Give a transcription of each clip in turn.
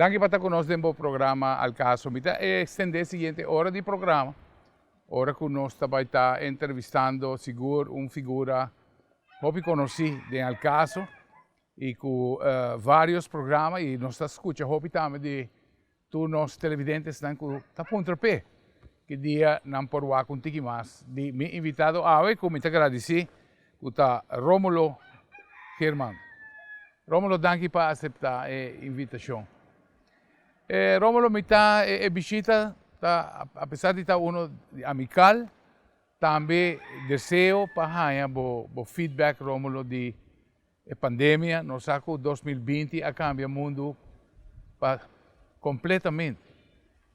Danki pa ta ku nos den bo programa Al Caso. Mi ta extende e siguiente ora di programa, ora ku nos ta bai ta entrevistando sigur un figura hopi konosí den Al Caso i ku varios programa i nos ta skucha hopi tambe di tur nos televidentesnan ku ta puntra p'e ki dia nan por wak un tiki mas di mi invitado awe ku mi ta gradisí ku ta Romulo Geerman. Romulo danki pa aseptá e invitashon. Romulo mi ta e bishita ta apesar di ta uno amikal tambe deseo pa haña bo feedback Romulo di E pandemia, nos sa ku 2020 a kambia mundu pa kompletamente.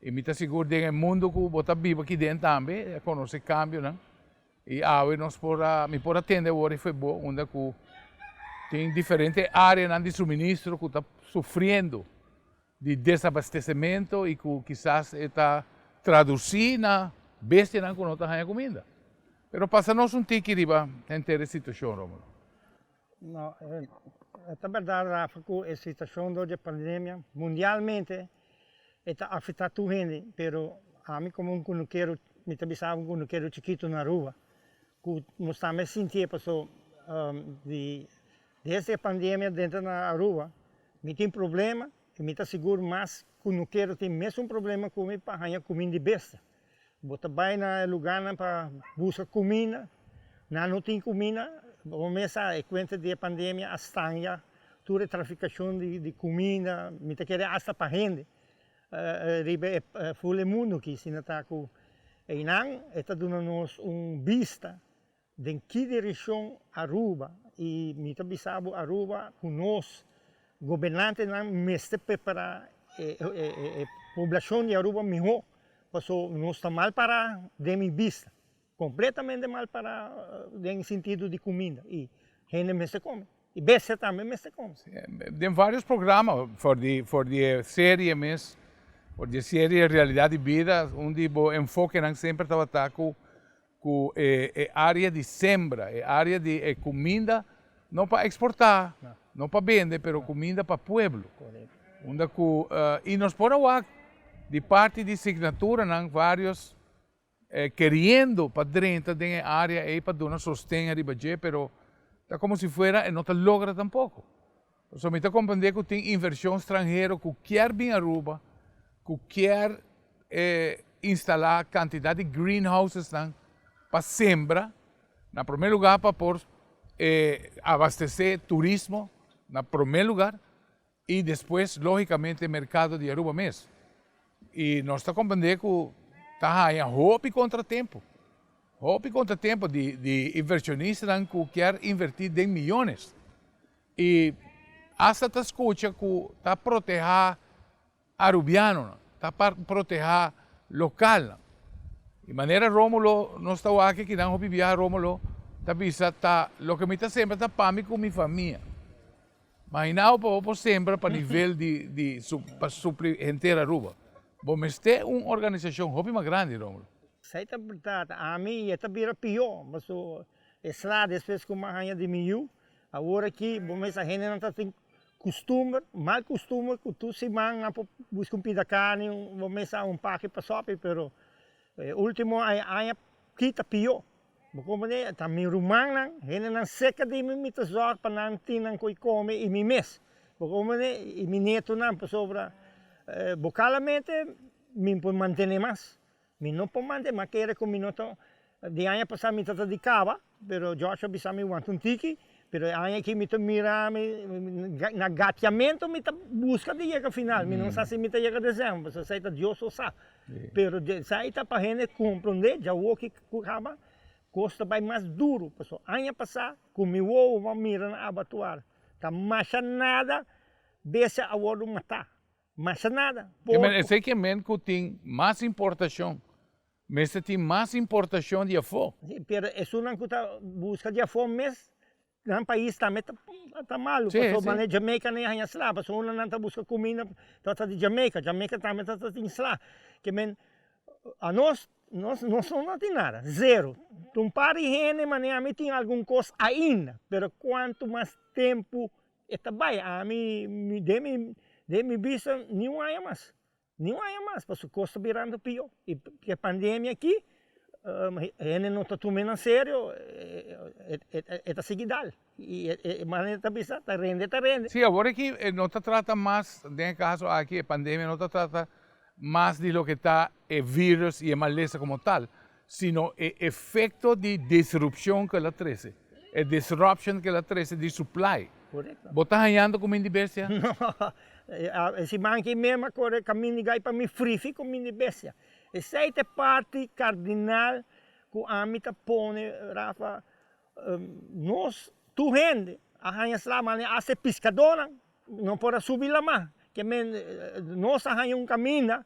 I mi ta sigur den e mundu ku bo ta biba aki den tambe a konosé kambionan. I awe nos por a, mi por a tende awor i fue bo unda ku tin diferente areanan di suministro ku ta sufriendo di desabastecemento i ku kisas e ta tradusí na bestianan ku no ta haña kuminda. Pero pasa nos un tiki riba henter e situashon, Romulo. No, e ta bèrdat, Rafa, ku e situashon dor di e pandemia mundialmente e ta afektá tur hende, pero ami komo un kunukero, mi ta bisa un kunukero chikitu na Aruba, ku nos tambe sintié paso di Desde e pandemia denter na Aruba mi tin problema y mi ta sigur mas cu no kero tin mesun problema cu mi pa haña cuminda di bestia. Bo ta bay na e lugarnan pa busca cuminda, nan no tin cuminda, bo mes sa e cuenta di e pandemia a stanja tur e traficacion di cuminda, mi ta kere hasta pa hende riba e ful e mundo aki, asina ta cu eynan e ta duna nos un bista Den ki direccion Aruba y mi ta bisa bo Aruba cu nos gobernantenan mester prepara e poblacion di Aruba miho paso nos ta mal para den mi bista completamente mal para den sentido di cuminda y hende mester come y bestia tambe mester come. Den varios programa for di for di e serie mes for di e serie Realidad di Bida un di bo enfokenan semper tabata cu Ku e área di sembra, e área di e kuminda, no pa eksportá, no pa bende, pero kuminda pa pueblo. Unda ku, i nos por a wak di parti di signaturanan vários keriendo pa drenta den e área ei pa duna sosten ariba dje, pero ta komo si fuera e no ta logra tampoko. Pasobra mi ta komprendé ku tin invershon stranhero ku kier bin Aruba, ku kier instalá kantidat di greenhousesnan pa sembra, na promé lugá pa por abastesé turismo na promé lugar i despues lógikamente merkado di Aruba mes. I nos ta komprendé ku ta haña hopi kontratempu, hopi kontratempu di invershonistanan ku kier invertí den miyones i asta ta skucha ku ta protehá Arubianonan ta proteha lokalnan. Di manera Romulo nos ta wak aki nan hopi biaha Romulo ta bisa ta loke mi ta sembra ta pa mi ku mi famia. Mahinao pa bo por sembra pa nivel di di pa supli henter Aruba. Bo mester un organisashon hopi mas grandi Romulo. Esei ta berdad, ami e ta bira pió, pasobra e sla despues ku mi a haña di mi yu, awor aki bo mester hendenan ta tin Kustumber, mal kustumber ku tur siman nan por buska un pida karni, bo mes sa un paki pa sòpi, pero e ultimo aña aki ta pió. Bo komprende? Ta mi rumannan, hendenan serka di mi, mi ta zòrg pa nan tin nan ku kome i mi mes. Bo komprende? I mi nietonan, pasobra bokalamente mi por mantené mas. Mi no por mantene, mi a kere ku mi no ta, di aña pasá mi ta ta di kaba, pero Joshua bisa mi wanta un tiki, pero e aña aki mi ta mira mi na gatiamentu mi ta buska di yega final, mi no sa si mi ta yega desèmber, pasobra esei ta Dios so sa, pero esei ta pa hende komprondé djawoki ku kaba kos ta bai mas duru, pasobra aña pasá ku mi wowo bo a mira na abatuar ta masha nada bestia a wòrdu matá. Masha nada. Ke men esei ke men ku tin mas importashon. Mester tin mas importashon di afó. Si, pero esunnan ku ta buska di afó mes, nan pais tambe ta ta malu. Si, Pasobra si. manera Jamaica nan haña sla, pasobra unda nan ta buska kuminda ta ta di Jamaica, Jamaica tambe ta ta tin sla. Ke men anos nos nos no tin nada, zero. Un par di hende manera ami tin algun kos ainda, pero kuantu mas tempu E ta bai ami mi den mi Den mi bista ni un aña mas, ni un aña mas, pasobra kos ta birando pió. I e pandemia aki, hende no ta tuma nan serio, e ta sigui dal. I e manera ta bisa, ta rende, ta rende. Sí, awor aki no ta trata mas, den e kaso aki e pandemia no ta trata mas di loke ta e virus i e malesa komo tal, sino e efekto di disrupshon ku el a trese, e disruption ku el a trese di supply. Korekto. Bo ta hañando kuminda di bestia? No, e siman aki mes mi a kore kaminda gai pa mi frifi kuminda di bestia. Esei ta e parti kardinal ku ami ta pone, Rafa, nos tur hende a haña sla manera hasta e piskadónan no por a subi lamá. Ke men nos a haña un kaminda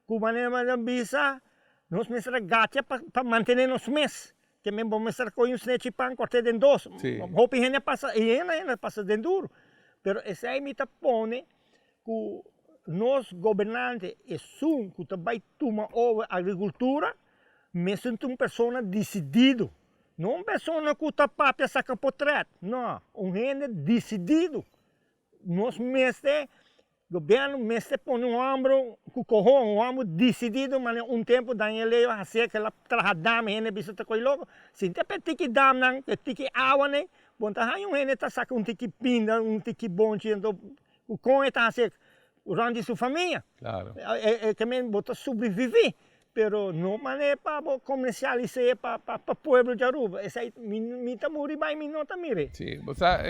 ku manera nan bisa nos mester a gacha pa mantené nos mes. Ke men bo mester a kohe un snechi pan kòrt'é den dos. Hopi hende a pasa i hende a pasa den duru. Pero esei mi ta pone ku nos gobernante esun ku ta bai tuma over agrikultura mester ta un persona disidido. No un persona ku ta papia saka potret, no, un hende disidido. Nos mester, gobierno mester pone un hombro ku kohon, un hombro disidido manera un tempu Daniel Leo a hasié ku el a traha dam, hende bisa ta ko'i loko. Sinti pa e tiki damnan, e tiki awanan, bo no ta haña un hende ta saka un tiki pinda, un tiki bonchi, anto kon e ta hasié rònt di su famia? E ke men bo ta sobreviví. Pero no manera pa bo comercialis'é pa pa pueblo di Aruba, esei mi mi ta muri bai mi no ta mir'é. Sí, bo sa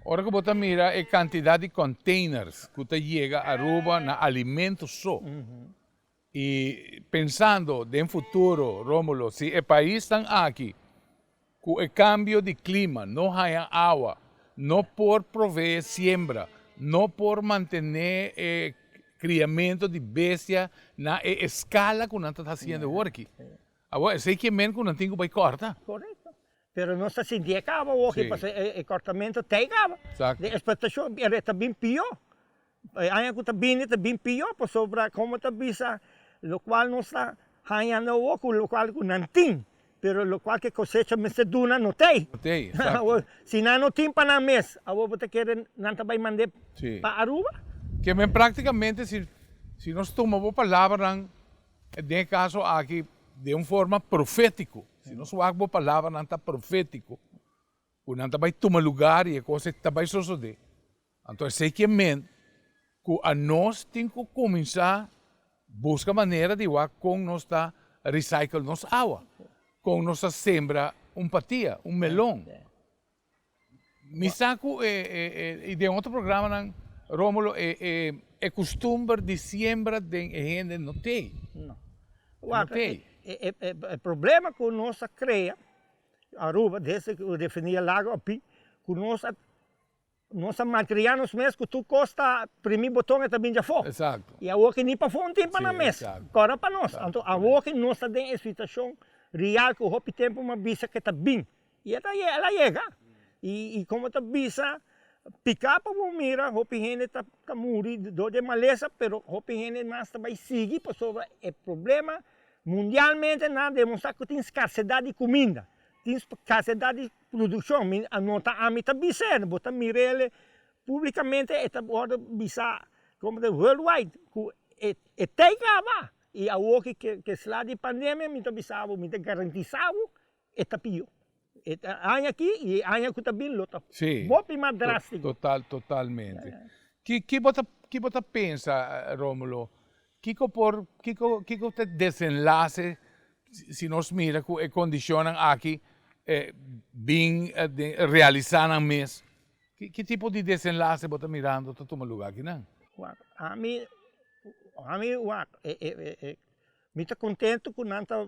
ora ku bo ta mira e kantidat di containers ku ta yega Aruba na alimento so i pensando den futuro Romulo si e paisnan aki Ku e kambio di klima no haña awa, no por proveé siembra, no por mantené e kriamentu di bestia na e eskala ku nan ta hasiendo awor aki. Awor esei ke men ku nan tin ku bai kòrta. Korekto. Pero nos ta sinti e kaba awor aki pasobra e kòrtamentu ta e kaba. Di eksportashon e ta bin pió. E aña ku ta bini ta bin pió pasobra komo ta bisa lokual nos ta hañando awor ku lokual ku nan tin, pero lokual ku e kosecha mester duna no t'ei. No t'ei, esakto. Si nan no tin pa nan mes, awor bo ta kere nan ta bai mand'é pa Aruba? Ke men praktikamente si si nos tuma bo palabranan den e kaso aki den un forma profétiko, si nos wak bo palabranan ta profétiko, ku nan ta bai tuma lugar i e kos ei ta bai sosodé. Anto esei ke men ku anos tin ku kuminsá buska manera di wak kon nos ta recycle nos awa, kon nos ta sembra un patia, un melon. Mi sa ku e e i den otro programanan Romulo e e e kustumber di siembra den e hende no tei. No. No tei. E e problema ku nos a krea Aruba desde ku refineria Lago a bin ku nos a Nos a malkriá nos mes ku tur kos ta primi boton e ta bin djafó. Exacto. I awor ki ni pafó un tin pa nan Sí, mes. exacto. Kòrda pa nos. Exacto. Anto awor ki nos ta den e situashon real ku hopi tempu mi a bisa ku e ta bin. I e ta el a yega. I i komo ta bisa piká pa bo mira hopi hende ta ta muri dor di e malesa pero hopi hende mas ta bai sigui pasobra e problema mundialmente nan a demostrá ku tin skarsedat di kuminda. Tin skarsedat di Produccion, mi a nota ami ta bis'é, bo ta mir'el publicamente e ta wordo bisa como ta worldwide cu e e tey caba y awor ki ke sla di pandemia mi ta bisa bo mi ta garantisa bo e ta pio e aña aki y e aña cu ta bin lo ta hopi mas drastico. Total totalmente. Ki ki bo ta ki bo ta pensa Romulo Kiko por, kiko, kiko ta desenlase si nos mira ku e kondishonnan aki bin realisá nan mes? Ki, ki tipo di desenlase bo ta mirando ta tuma lugá akinan? Wak, ami, ami wak, e, e, e, mi ta kontentu ku nan ta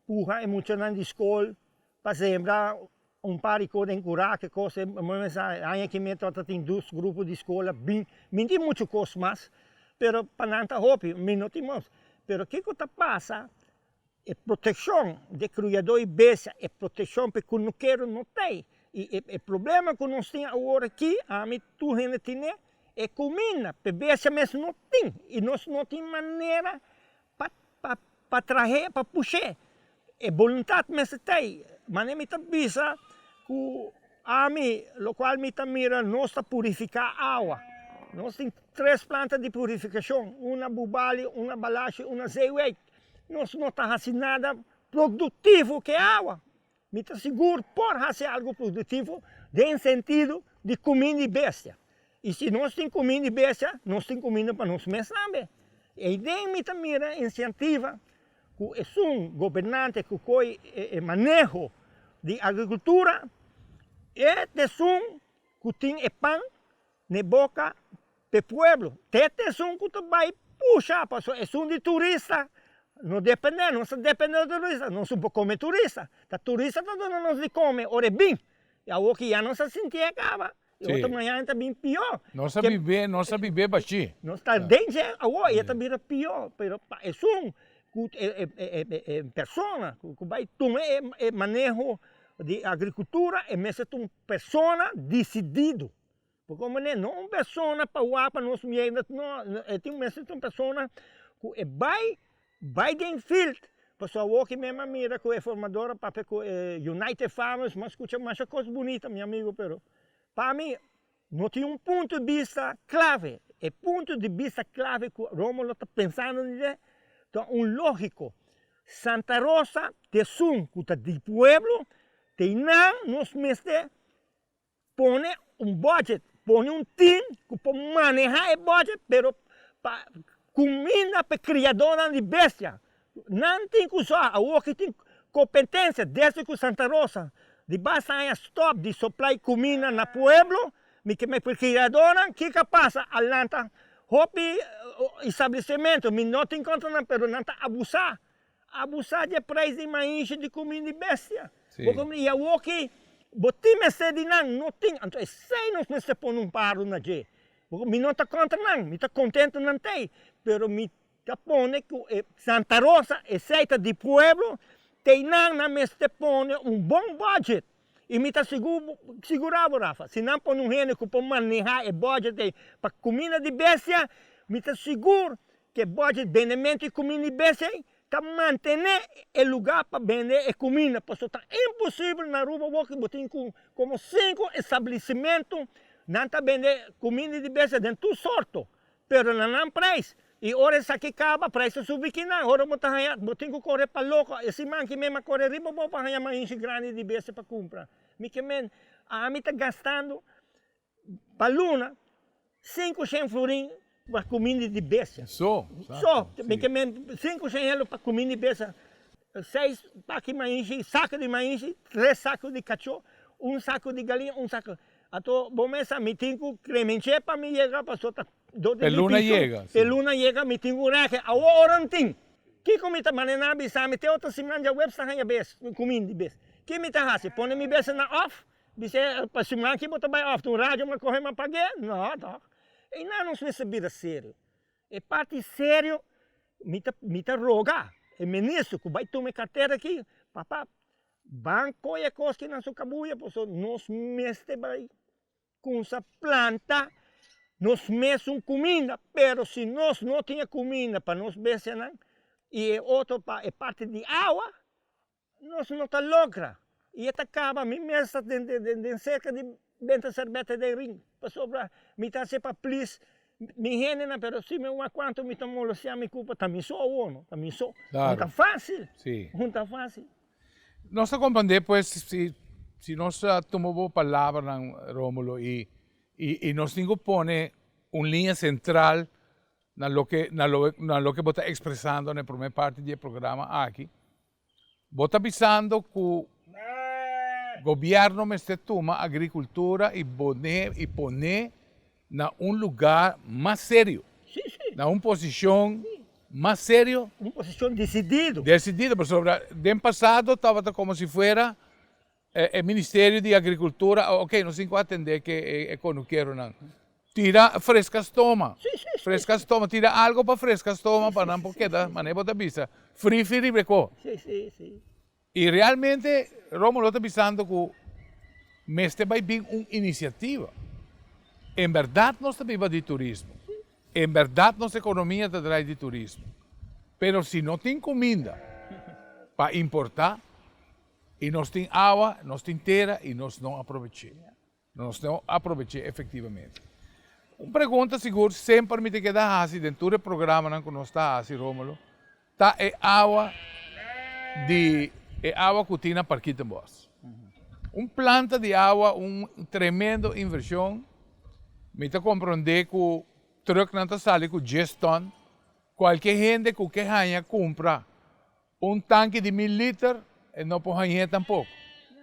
puha e muchanan di skol pa sembra Un par di kos den kurá ke kos e aña aki mi tabata tin dus grupo di skola bin mi tin muchu kos mas pero pa nan ta hopi mi no tin mas pero kiko ta pasa e protekshon di kriadó i bestia e protekshon pa e kunukero no ta ei i e problema ku nos tin awor aki ami tur hende tine e kuminda pa e bestia mes no tin i nos no tin manera Pa pa pa trah'é, pa push'é. E boluntat mester ta ei. Manera mi ta bisa ku ami, lokual mi ta mira nos ta purifiká awa. Nos tin tres planta di purifikashon, un na Bubali, un na Balashi, un na Zeewijk. Nos no ta hasi nada produktivo ku e awa. Mi ta sigur por hasi algu produktivo den sentido di kuminda di bestia. I si nos tin kuminda di bestia, nos tin kuminda pa nos mes tambe. Eiden mi ta mira inisiativa ku esun gobernante ku koi e maneho di agrikultura, e ta esun ku tin e pan n'e boka p'e pueblo. Te ta esun ku ta bai pusha, pasobra esun di turista no depende, nos ta depende di turista, nos no por kome turista. Ta turista ta duna nos di kome ora e bin. I awor ki ya nos a sintié kaba, i otro mañana ta bin pió. Nos a bibé, nos a bibé bashí. Nos ta den dje awor i e ta bira pió, pero pa esun ku e persona ku bai tuma e maneho di agrikultura e mester ta un persona disidido. Por como ne no un persona pa wak pa nos mierda no e tin mester ta un persona ku e bai bai den field pasobra awor ki mi a mira ku e formador a papia ku e United Farmers mi a skucha masha kos bunita mi amigo pero pa mi no tin un punto di bista clave e punto di bista clave ku Romulo ta pensando di dje ta un logico Santa Rosa ta esun ku ta di pueblo ta einan nos mester Pone un budget, pone un team ku por maneha e budget pero pa kuminda pa e kriadónan di bestia. Nan tin ku sa awor ki tin kompetensia desde ku Santa Rosa di basta aña stòp di suplai kuminda na pueblo, mi ke pa e kriadónan kiko a pasa a lanta hopi establesimentu, mi no tin kontra nan pero nan ta abusá Abusá di e prijs di maishi di kuminda di bestia. Bo ku i awoki bo tin mester di nan, no tin. Anto esei nos mester pone un paro na dje. Bo ku mi no ta kontra nan, mi ta kontento nan t'ei, pero mi ta pone ku e Santa Rosa esei ta di pueblo, t'ei nan nan mester pone un bon budget. I mi ta sigurá bo Rafa, si nan pone un hende ku por manehá e budget ei pa kuminda di bestia, mi ta sigur Ke budget bendementu di kuminda di bestia ei ta mantené e lugá pa bende e kuminda, pasobra ta imposibel na Aruba wou ku bo tin ku komo sinku establisimentu nan ta bende kuminda di bestia den tur sorto, pero na nan preis, i ora esaki kaba preis ta subi kinan, ora bo ta haña bo tin ku kore pa loko, e siman aki mes mi a kore riba bo pa haña mainshi grandi di bestia pa kumpra, mi ke men ami ta gastando Pa luna, 500 florin pa kuminda di bestia. So, So, mi ke men 500 euro pa kuminda di bestia, seis paki maishi, saku di maishi, tres saku di kachó, un saku di galiña, un saku. Anto bo mes sa mi tin ku kremench'é pa mi yega pasobra ta dor di Pe mi luna piso. yega, Pe si. luna yega mi tin ku rège. Awor ora n'tin, kiko mi ta manda nan bisa mi te otro siman djaweps ta haña bes, kuminda di bes. Ki mi ta hasi? Pone mi bestia na òf? Bis'é, pa siman aki bo ta bai òf ta un radio m'a kohe m'a pag'é? No, tòg. Einan nos mester bira serio. E parti serio, mi ta mi ta roga e minister ku bai tuma e kartera aki, papa, ban kohe e kos aki na su kabuya pasobra nos mester bai kumsa planta nos mesun kuminda, pero si nos no tin e kuminda pa nos bestianan i e otro pa e parti di awa, Nos no ta logra y e ta caba mi mes ta den cerca di benta serbete den ring pasobra mi ta haci pa please mi hendenan pero si mi wak cuanto mi ta molestia mi culpa ta mi so awor no ta mi so no ta facil no ta facil. Nos ta comprende pues si nos a tuma bo palabranan Romulo y nos tin cu pone un liña central na loke na lo na loke bo ta ekspresando na e promé parti di e programa aki, bo ta bisando ku gobièrnu mester tuma agrikultura i bone i pone na un lugá mas serio, na un posishon mas serio. Un posishon desidido. Desidido, pasobra den pasado tabata komo si fuera E Ministerio di Agricultura, ok, nos tin cu atende ke e conukeronan. Tira fresca stoma. Fresca stoma, tira algo pa fresca stoma pa nan por keda, manera bo ta bisa, frifi riba e ko. Y realmente Romulo ta bisando cu mester bay bin un iniciativa. En berdad nos ta biba di turismo. En berdad nos economia ta draai di turismo. Pero si no tin cuminda pa importa, I nos tin awa, nos tin tera i nos no aproveché. Nos no aproveché efectivamente. Un pregunta sigur semper mi ta keda hasi den tur e programanan ku nos ta hasi, Romulo, ta e awa di e awa ku tin na Parkietenbos. Un planta di awa, un tremendo invershon. Mi ta komprondé ku trùknan ta sali ku djes tòn. Kualke hende ku ke haña kumpra Un tanki di mil liter e no por hañ'é tampoko,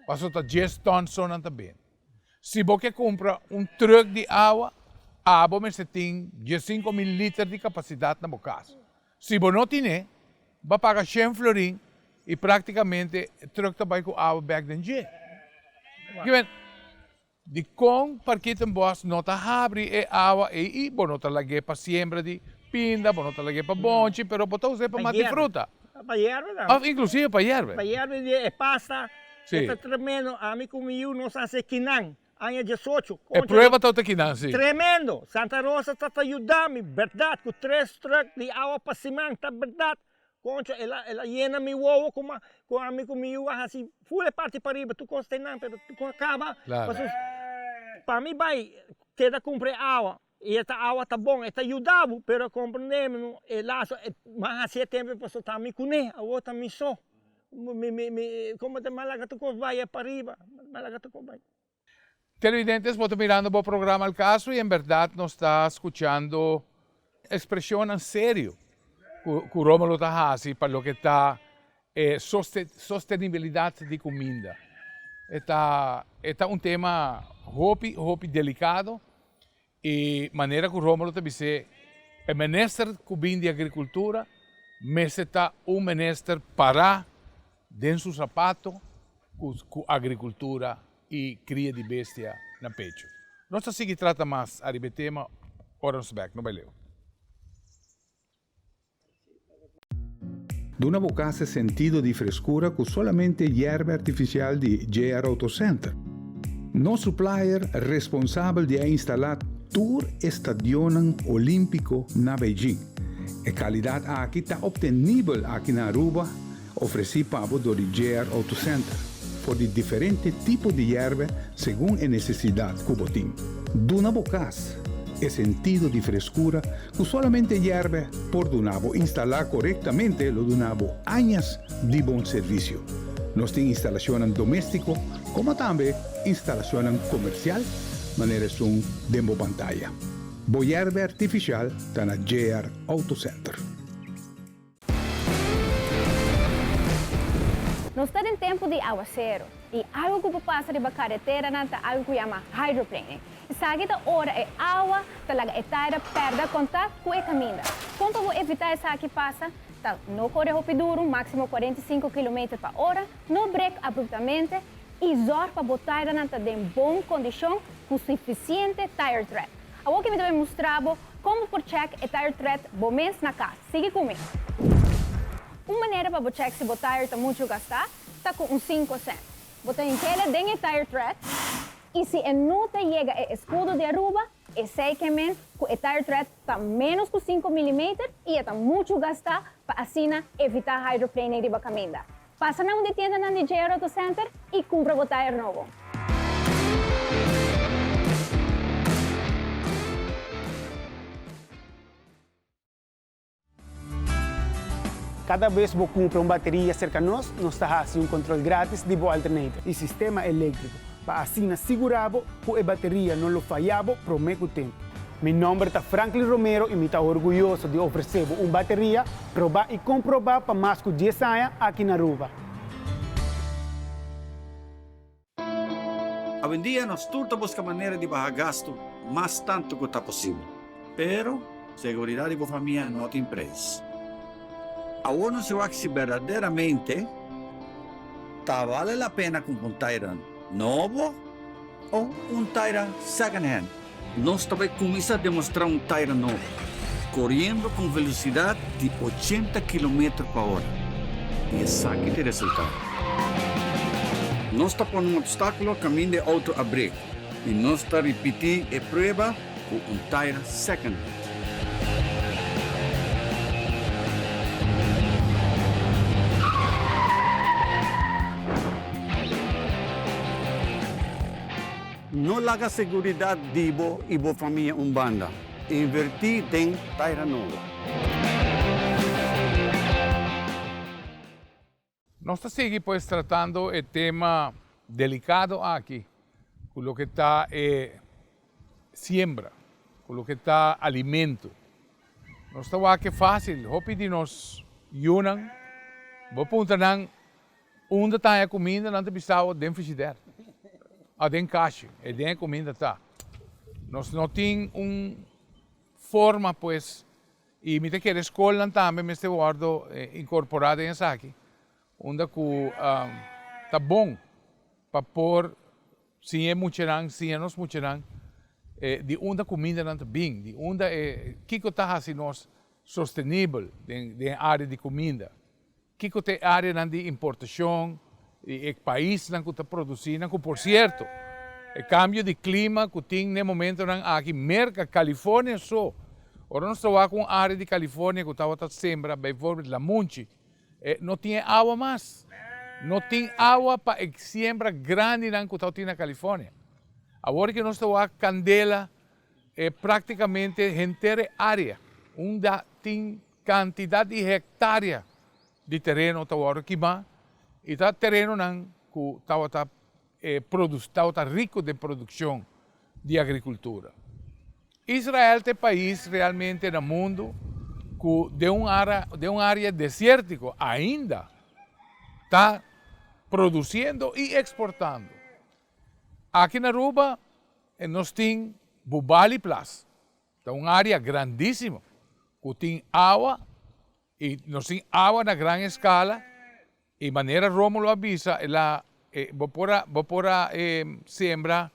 pasobra ta djes tòn so nan ta bende. Si bo ke kumpra un trùk di awa, abo mester tin diesinko mil liter di kapasidat na bo kas. Si bo no tin'é, bo a paga shen florin i praktikamente e trùk ta bai ku awa bèk den dje. Dikon Parkietenbos no ta habri e awa ei i bo no ta lag'é pa siembra di pinda, bo no ta lag'é pa bonchi, pero bo ta us'é pa mati fruta. Pa yerbe tambe. Of inklusive pa yerbe. Pa yerbe di e pasta, e ta tremendo. Ami ku mi yu nos hasi kinan aña diesocho. E prueba ta ota kinan, si. Tremendo! Santa Rosa ta ta yuda mi, bèrdat, ku tres trùk di awa pa siman, ta bèrdat. Concho, el a, el a yena mi wowo ku ma, ku ami ku mi yu a hasi ful e parti pariba, tur kos ta einan, pero tur kos a kaba. Claro. Pasobra pa mi bai keda kumpra e awa, i e ta awa ta bon, e ta yuda bo, pero komprende mi no, e laso, e m'a hasi e tempu pasobra ta mi kuné, awor ta mi so. Mi, mi, mi, komo ta, m'a laga tur kos bai e pariba, m'a laga tur kos bai. Televidentes, bo ta mirando bo programa Al Caso y en berdad nos ta scuchando expresionnan serio cu Romulo ta haci pa loke ta e sostenibilidad di cuminda. E ta e ta un tema hopi hopi delicado y manera cu Romulo ta bis'é e minister cu bin di agricultura mester ta un minister para den su zapato cu agricultura y cria di bestia na pecho. Nos ta sigui trata mas ariba e tema ora nos bek. No bai leu. Duna bo cas e sentido di frescura cu solamente yerba artificial di JR Auto Center. Nos supplier responsabel di a instala tur e stadionnan olimpico na Beijing. E calidad aki ta obtenibel aki na Aruba. Ofresí pa bo dor di JR Auto Center for di diferente tipo di yerbe segun e nesesidat ku bo tin. Duna bo kas e sentido di freskura ku solamente yerbe por duna bo. Instalá korektamente lo duna bo añas di bon servisio. Nos tin instalashonnan doméstiko komo tambe instalashonnan komersial manera esun den bo pantaya. Bo yerbe artifisial ta na JR Auto Center. Nos ta den tempu di awaseru i algu ku por pasa riba kareteranan ta algu ku yama hydroplaning. Esaki ta ora e awa ta laga e taira pèrdè kontakt ku e kaminda. Kon pa bo evitá esaki pasa ta no kore hopi duru, máksimo 45 kilometer pa ora, no brek abruptamente i zòrg pa bo tairanan ta den bon kondishon ku sufisiente tire tread. Awor ki mi ta bai mustra bo kon bo por chèk e tire tread bo mes na kas. Sigui ku mi. Un manera pa bo chèk si bo tire ta muchu gastá ta ku un sinku sènt. Bo ta hink'ele den e tire tread i si e no ta yega e eskudo di Aruba, esei ke men ku e tire tread ta ménos ku sinku milimeter i e ta muchu gastá pa asina evitá hydroplaning riba kaminda. Pasa na un di tiendanan di JR Auto Center i kumpra bo tayer nobo. Kada bes bo kumpra un bateria serka nos, nos ta hasi un kontrol gratis di bo alternator i sistema eléktriko pa asina sigurá bo ku e bateria no lo fayá bo promé ku tempu. Mi nòmber ta Franklin Romero i mi ta orguyoso di ofresé bo un bateria probá i komprobá pa mas ku dies aña aki na Aruba. Awendia nos tur ta buska manera di baha gastu mas tantu ku ta posibel. Pero, seguridat di bo famia no tin preis. Awor nos wak si berdaderamente ta bale la pena kumpra un taira nobo o un taira second hand. Nos ta bai kuminsá demostrá un taira nobo, koriendo ku un velosidat di ochenta kilometer pa ora. I esaki ta e resultado. Nos ta pone un opstákulo kaminda e outo a brek i nos ta ripití e prueba ku un taira second hand. No. No laga seguridat di bo i bo famia un banda. Invertí den taira nobo. Nos ta sigui pues tratando e tema delicado aki cu loke ta e siembra, cu loke ta alimento. Nos ta wak e facil, hopi di nos yunan, bo puntra nan unda ta haña cuminda, nan ta bisa bo den frigider of den kashi, e den e cuminda ta. Nos no tin un forma pues Y mi ta kere scolnan tambe mester wordo incorpora den esaki, unda cu ta bon pa por siña e muchanan, siña nos muchanan di unda cumindanan ta bin, di unda e, kico ta haci nos sostenibel den e area di cuminda. Kiko ta e areanan di importashon di e paisnan ku ta produsí nan, ku por sierto e kambio di klima ku tin n'e momentonan aki Merka, California so, ora nos ta wak un area di California ku tabata sembra bijvoorbeeld lamunchi, e no tin e awa mas. No tin awa pa e siembra grandinan ku tabatin na California. Awor ke nos ta wak kandela e praktikamente henter e area unda tin Kantidat di hektárea di tereno ta wòrdu kimá i ta terenonan ku tabata tabata riku den produkshon di agrikultura. Israel ta e pais realmente na mundu ku den un ara den un área desiértiko ainda ta produsiendo i eksportando. Aki na Aruba nos tin Bubali Plas. Ta un área grandísimo ku tin awa i nos tin awa na gran eskala i manera Rómulo a bisa el a bo por a bo por a sembra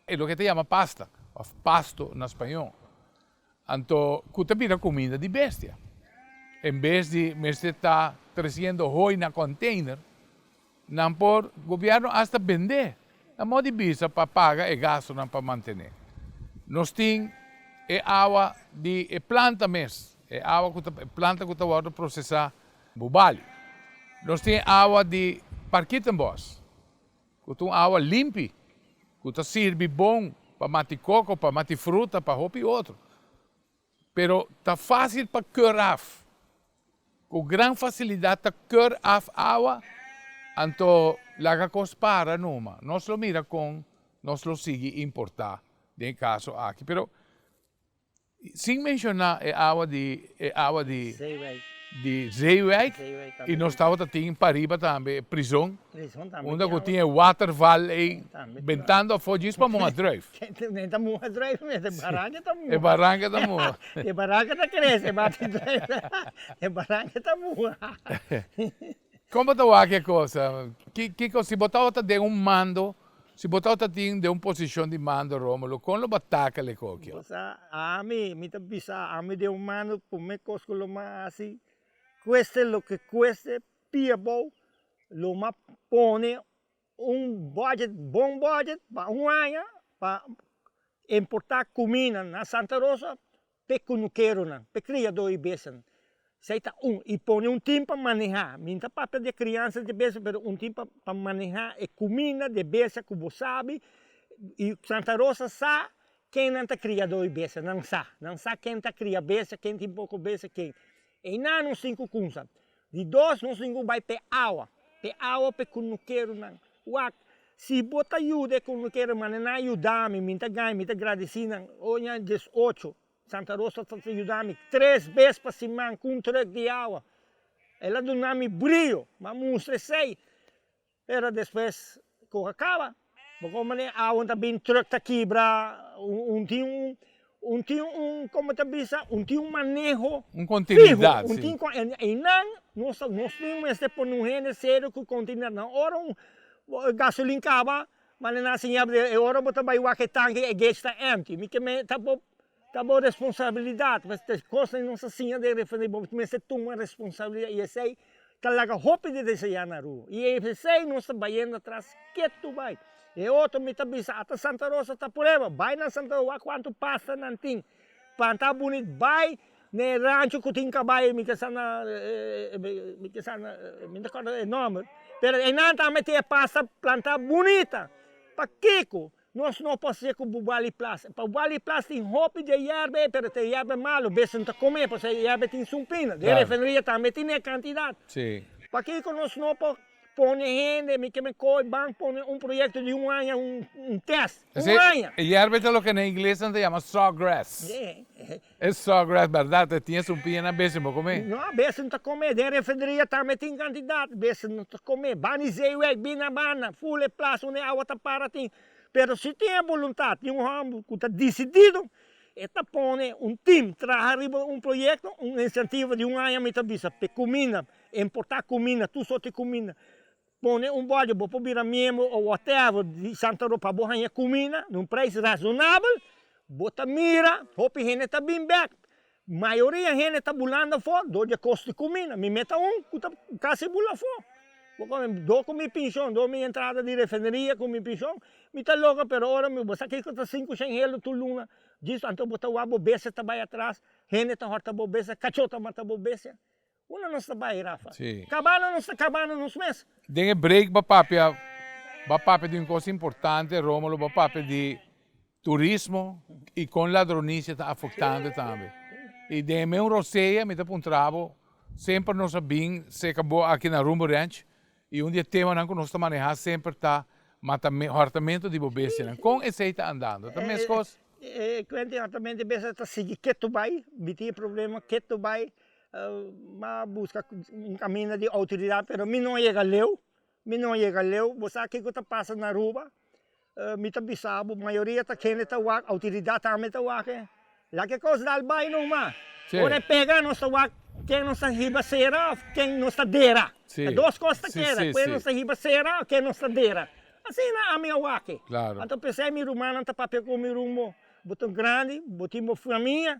e loke ta yama pasta òf pasto na spañó anto ku ta bira kuminda di bestia en bes di mester ta tresiendo hoi na kònteiner Nan por, gobierno hasta bende na modo di bisa pa paga e gastonan pa mantene. Nos tin e awa di e planta mes, e awa cu ta, e planta cu ta wordo procesa Bubali. Nos tin e awa di Parkietenbos, cu ta un awa limpi, cu ta sirbi bon pa mati coco, pa mati fruta, pa hopi otro. Pero ta fácil pa keur af. Ku gran fasilidat ta keur af awa, anto laga kos para numa. Nos lo mira kon nos lo sigui importá den e kaso aki. Pero sin menshoná e awa di e awa di di Zeewijk i nos tabata tin pariba tambe prizon unda ku tin e waterval ei bentando afó djis pa muha druif. Nen ta muha druif mes, e baranka ta muha. E baranka ta muha. E baranka ta krese bati druif, e baranka ta muha. Kon bo ta wak e kos? Kiko si bo tabata den un mando, si bo tabata tin den un posishon di mando Romulo, kon lo bo a tackle e koki? Bo sa, ami, mi ta bisa, ami den un mando, prome kos ku lo m'a hasi, kueste loke kueste, pia abou, lo m'a pone un budget, bon budget pa un aña pa importá kuminda na Santa Rosa p'e kunukeronan, p'e kriadó di bestianan. Esei ta un. I pone un tim pa manehá. Mi no ta papia di e kriansa di bestia, pero un tim pa manehá e kuminda di e bestia ku bo sabi i Santa Rosa sa kennan ta kriadó di bestia, nan sa. Nan sa ken ta kria bestia, ken tin poko bestia, ken. Einan nos tin ku kumsa. Di dos, nos tin ku bai p'e awa, p'e awa p'e kunukeronan. Wak, si bo ta yuda e kunukero, manda nan a yuda mi, mi ta gaña, mi ta gradisí nan. Oña diesocho, Santa Rosa ta yuda mi tres bes pa siman ku un trùk di awa. El a duna mi brio, mi a mustra esei. Pero despues ku a kaba, bo komo manera awa ta bin trùk ta kibra, un tin un un tin un komo ta bisa un tin un maneho Un kontinuidat, fiho, un tin einan nos nos tin mester pone un hende serio ku kontinuidat. Na ora un gasolin kaba, manera nan a siña bo e ora bo ta bai wak e tanki e gauge ta empty, mi ke men ta bo ta bo responsabilidat, pasobra kosnan nos a siña den refineria bo mester tuma responsabilidat i esei ta laga hopi di deseá na Aruba i esei nos ta bayendo atras ketu bai. E otro mi ta bisa ata Santa Rosa ta prueba, bai na Santa Rosa wak kuantu pasta nan tin, planta bunit bai na e rancho ku tin kabai mi ke sa na mi ke sa na mi no ta korda e nomber pero einan tambe tin e pasta planta bunita, pakiko? Nos no por hacié cu Bubali Plas. Pa Bubali Plas tin hopi dje yerba ei, pero ta e yerba malo, bes no ta come, pasobra e yerba tin sumpina. Den refineria tambe tin e cantidad. Pakico nos no por pone hende, mi ke me coy ban pone un proyecto di un aña, un test, un aña. E yerba ta loke na ingles nan ta yama sawgrass. E sawgrass berdad e tin e sumpina nan bes no por come. No, bes no ta come, den refineria tambe tin cantidad, bes no ta come. Bani Zeewijk, bina banda, ful e plaza unda e awa ta para tin. Pero si tin e boluntad di un homber cu ta dicidido, e ta pone un team traha riba un proyecto, un incentivo di un aña mi ta bisa, p'e cuminda. Importá kuminda, tur sorti kuminda. Pone un bòrdi, bo por bira miembro o whatever di Santa Rosa pa bo haña kuminda na un preis rasonabel. Bo ta mira hopi hende ta bin bèk. Mayoria hende ta bulando afó dor di e kos di kuminda. Mi meta un ku ta kasi bula afó. Bo kono dor ku mi penshon, dor mi entrada di refineria ku mi penshon, mi ta logra pero ora mi bo sa kiko ta sinku shen helo tur luna djis anto bo ta wak bo bestia ta bai atras, hende ta hòrta bo bestia, kachó ta mata bo bestia. Unda nos ta bai, Rafa? Sí. Kabando nos ta kabando nos mes. Den e break bo papia, bo papia di un kos importante, Romulo, bo papia di turismo i kon ladronisia ta afektando tambe. I den e meun rosea mi ta puntra bo, semper nos a bin seka bo aki na Rumbo Ranch i un di e temanan ku nos ta maneha semper ta hòrtamentu di bo bestianan. Kon esei ta andando? Ta meskos? E kuenta di hòrtamentu di bestia ta sigui ketu bai, mi tin e problema ketu bai. M'a buska un kaminda di outoridat pero mi no a yega leu, mi no a yega leu. Bo sa kiko ta pasa na Aruba? Mi ta bisa bo mayoria ta kende ta wak, outoridat tambe ta wak e. Laga e kos dal bai numa. Ora e pega nos ta wak ken nos ta hiba sera of ken nos ta dera. E dos kos ta keda, ken nos ta hiba sera of ken nos ta dera. Asina ami a wak e. Anto p'esei mi rumannan ta papia ku mi rumbo, bo ta grandi, bo tin bo famia.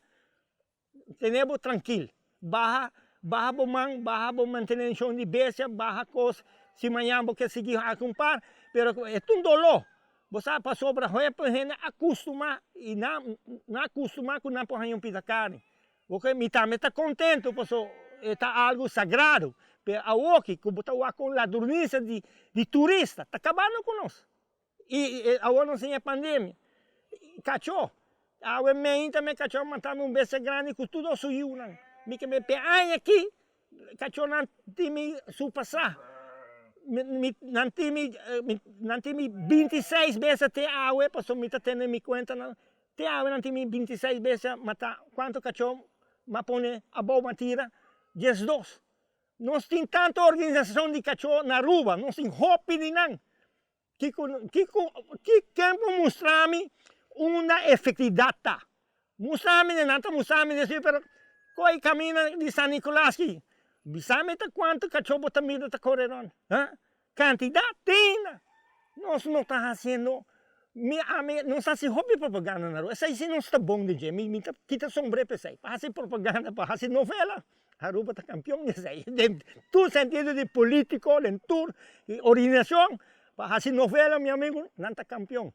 Tene bo trankil. Baha, baha bo man, baha bo mantenenshon di bestia, baha kos, si mañan bo ke sigui hasi un par, pero e ta un doló. Bo sa pasobra hopi hende a kustumá i nan nan a kustumá ku nan por haña un pida karni. Oke, mi tambe ta kontentu paso e ta algu sagrado, pero awoki ku bo ta wak kon ladronisia di di turista ta kabando ku nos. I awor nos tin e pandemia. Kachó. Awe meinta mi kachó a mata mi un bestia grandi ku tur su yunan. Mi ke pe aña aki kachónan tin mi su pasá. Mi nan tin mi nan tin mi 26 bestia te awe pasobra mi ta tene mi kuentanan. Te awe nan tin mi 26 bestia matá. Kuantu kachó m'a pone abou m'a tira? 12. Nos tin tantu organisashon di kachó na Aruba. Nos tin hopi di nan. Kiko, kiko, ki ken por mustra mi unda efectividad ta? Mustra mi, nan ta mustra mi deci, pero koe camina di San Nicolas ki? Bisa mi ta cuanto cacho bo ta mira ta core rond? Ha? Cantidad tin na. Nos no ta haciendo, mi ami, nos ta haci hopi propaganda na Aruba, esey si nos ta bon di dje, mi, mi ta kita sombre pa esey, pa haci propaganda, pa haci novela. Aruba ta campeon di esey, den tur sentido di politico, den tur organisacion, pa haci novela mi amigo, nan ta campeon.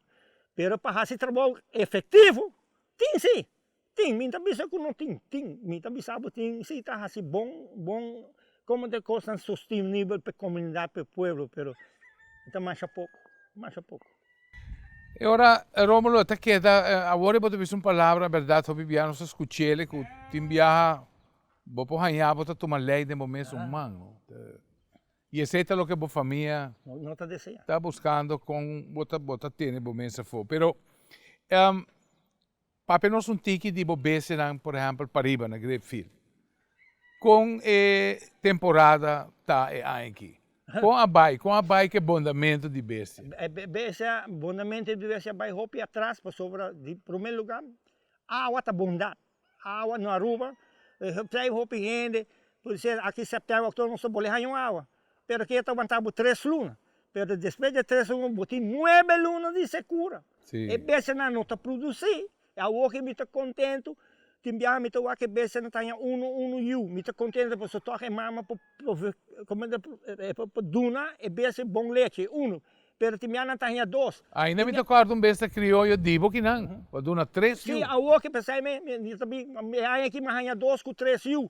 Pero pa haci trabou efectivo, tin si, tin, mi ta bisa cu no tin, tin, mi ta bisa bo tin si ta haci bon, bon, como ta e cosnan sostenibel pa e comunidad, pa e pueblo, pero ta masha poco, masha poco. E ora Romulo ta keda, awor bo ta bisa un palabra berdad hopi biaha nos ta scuchele cu tin biaha bo por haña bo ta tuma ley den bo mesun man. Y esey ta loke bo famia No ta desea. ta buscando con bo ta bo ta tene bo mes afo. Pero Papia nos un tiki di bo bestianan, por ehempel pariba na Grapefield. Kon e temporada ta e aña aki? Kon a bai? Kon a bai ku e bondamentu di bestia? E bestia, bondamentu di bestia a bai hopi atras pasobra di prome luga awa ta bondat. Awa na Aruba, trei hopi hende, por ser aki sèptèmber, òktober nos ta bole haña un awa. Pero ke ta wanta bo tres luna. Pero despues di tres luna bo tin nuebe luna di sekura. E bestianan no ta produsí. E awor ke mi ta kontentu, tin biaha mi ta wak e bestianan ta haña unu unu yu. Mi ta kontentu pasobra tòg e mama por por duna e bestia bon lechi, unu. Pero tin biaha nan ta haña dos. Ainda mi ta kòrda un bestia krioyo di bo kinan, bo a duna tres yu. Sí, awor ke p'esei mi ta bin, e aña aki mi a haña dos ku tres yu.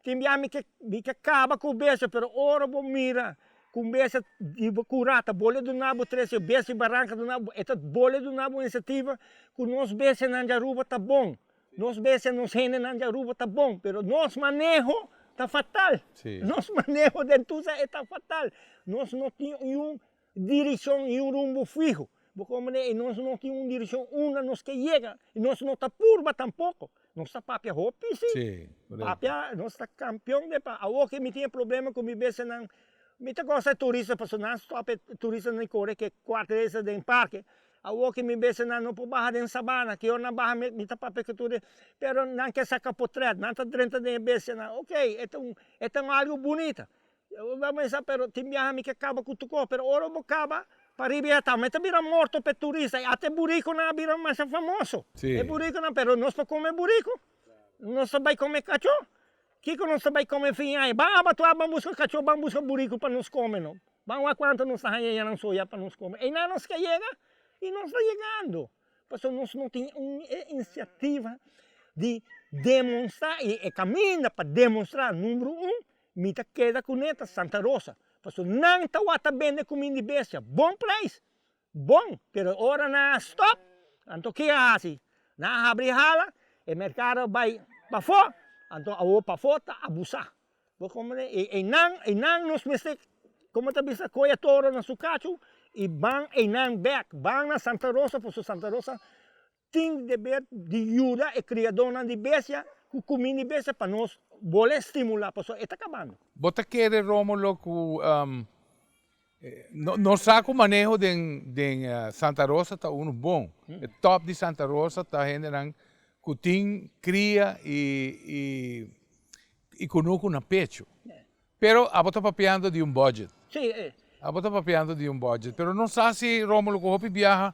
Tin biaha mi ke mi ke kaba ku bestia, pero ora bo mira. Ku un bestia di bo kurá ta bole duna bo trese bestia di baranka duna bo, e ta bole duna bo inisiativa ku nos bestianan di Aruba ta bon, nos bestia, nos hendenan di Aruba ta bon, pero nos maneho ta fatal, nos maneho den tusa e ta fatal, nos no tin un direkshon i un rumbo fiho, bo komprende, i nos no tin un direkshon unda nos ke yega, i nos no ta purba tampoko, nos ta papia hopi si, papia, nos ta kampion den papia, awor ke mi tin e problema ku mi bestianan, mi ta gosta e turista pasobra nan stòp e turistanan di kore ke kuater esa den parke, awor ke mi bestianan no por baha den sabana, ki ora nan baha mi ta papia ku tur, pero nan ke saka potrèt, nan ta drenta den e bestianan, ok, e ta un, e ta un algu bunita, Bo a pensa, pero tin biaha mi ke kaba ku tur kos, pero ora bo kaba, pariba ya ta, mi ta bira morto pa e turista, i ata e burikonan a bira masha famoso, e burikonan, pero nos por kome buriko? Nos ta bai kome kachó? Kiko nos ta bai kome fin aña? Ban abatua, ban buska kachó, ban buska buriko pa nos kome no. Ban wak kuantu nos ta haña yanan soya pa nos kome. Einan nos ke yega, i nos ta yegando. Pasobra nos no tin un inisiativa di demonstrá, i e kaminda pa demonstrá number un, Mi ta keda kuné ta Santa Rosa, pasobra nan tawata bende kuminda di bestia bon preis, bon, pero ora nan a stòp, anto ke a hasi? Nan a habri hala, e merkado a bai pafó, anto awor pafó ta abusá. Bo komprende? I einan, einan nos mester, komo ta bisa, kohe e toro na su kachu i ban einan bèk, ban na Santa Rosa, pasobra Santa Rosa Tin deber di yuda e kriadónan di bestia ku kuminda di bestia pa nos bole stimulá pasobra e ta kabando. Bo ta kere Romulo ku nos sa ku maneho den den Santa Rosa ta unu bon. E top di Santa Rosa ta hendenan ku tin kria i i i kunuku na pecho. Pero abo ta papiando di un budget. Abo ta papiando di un budget. Pero nos sa si Romulo ku hopi biaha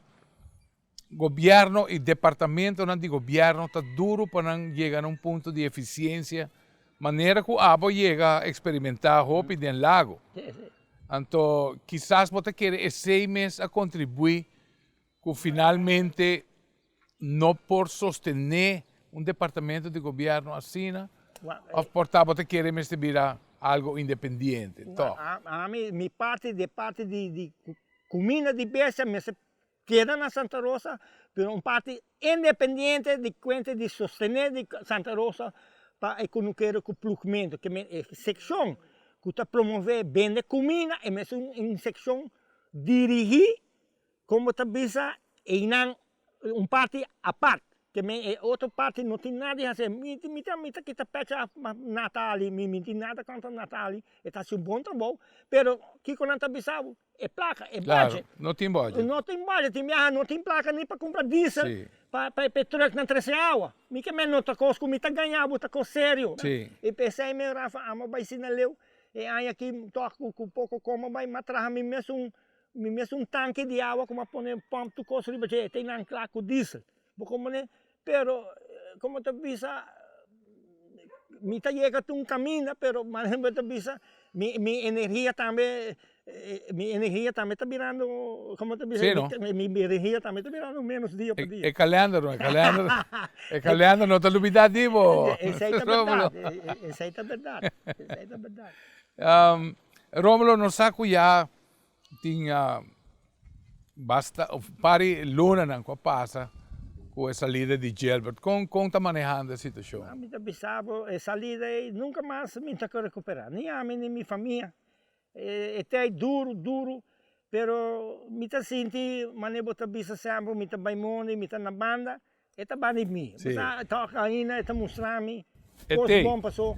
Gobierno y departamentonan di gobierno ta duro pa nan yega na un punto di eficiencia manera cu abo yega experimenta hopi den Lago. Anto kisas bo ta kere esey mes a contribui cu finalmente no por sostene un departamento di gobierno asina of por ta bo ta kere mester bira algo independiente toch? Ami mi parti di parti di cuminda di bestia mester Keda na Santa Rosa, pero un parti independiente di kuenta di sostené di Santa Rosa pa e kunukero ku plugmentu. Ke men e sekshon ku ta promové bende kumina e mes un sekshon dirigí komo ta bisa einan un parti apart. Ke men e otro parti no tin nada di hasi. Mi mi ta mi ta kita pecha Natali, mi mi tin nada kontra Natali, e ta hasi un bon trabou, pero kiko nan ta bisa bo? E plaka, e budget. Claro, no tin budget. No tin budget, tin biaha no tin plaka ni pa kumpra diesel Sí. pa pa e trucknan trese awa. Mi ke men no ta kos ku mi ta gaña bo, ta kos serio. Sí. I p'esei mi Rafa amo bai sina leu e aña aki tòg ku ku poko komo bai m'a traha mi mes un mi mes un tanke di awa ku m'a pone pòmp tur kos riba dje e ta einan kla ku diesel. Bo komprende? Pero komo ta bisa mi ta yega ta un kaminda pero manera bo ta bisa mi mi energia tambe mi energia tambe ta birando komo ta bisa Sí, no? mi energia tambe ta birando menos dia pa dia. E kalender no, e kalender e kalender no ta lubida di bo. Esei ta bèrdat, esei ta bèrdat, esei ta bèrdat. Romulo nos sa ku ya Tin basta of pari lunanan ku a pasa ku e salida di Gilbert. Kon kon ta manehando e situashon? Mi ta bisa bo e salida ei nunka mas mi ta ku rekuperá, ni ami ni mi famia. E ta ei duru duru, pero mi ta sinti manera bo ta bisa semper mi ta bai mondi, mi ta na banda, e ta banda di mi. Sí. Bo sa tòg ainda e ta mustra mi E kos t'ei. bon paso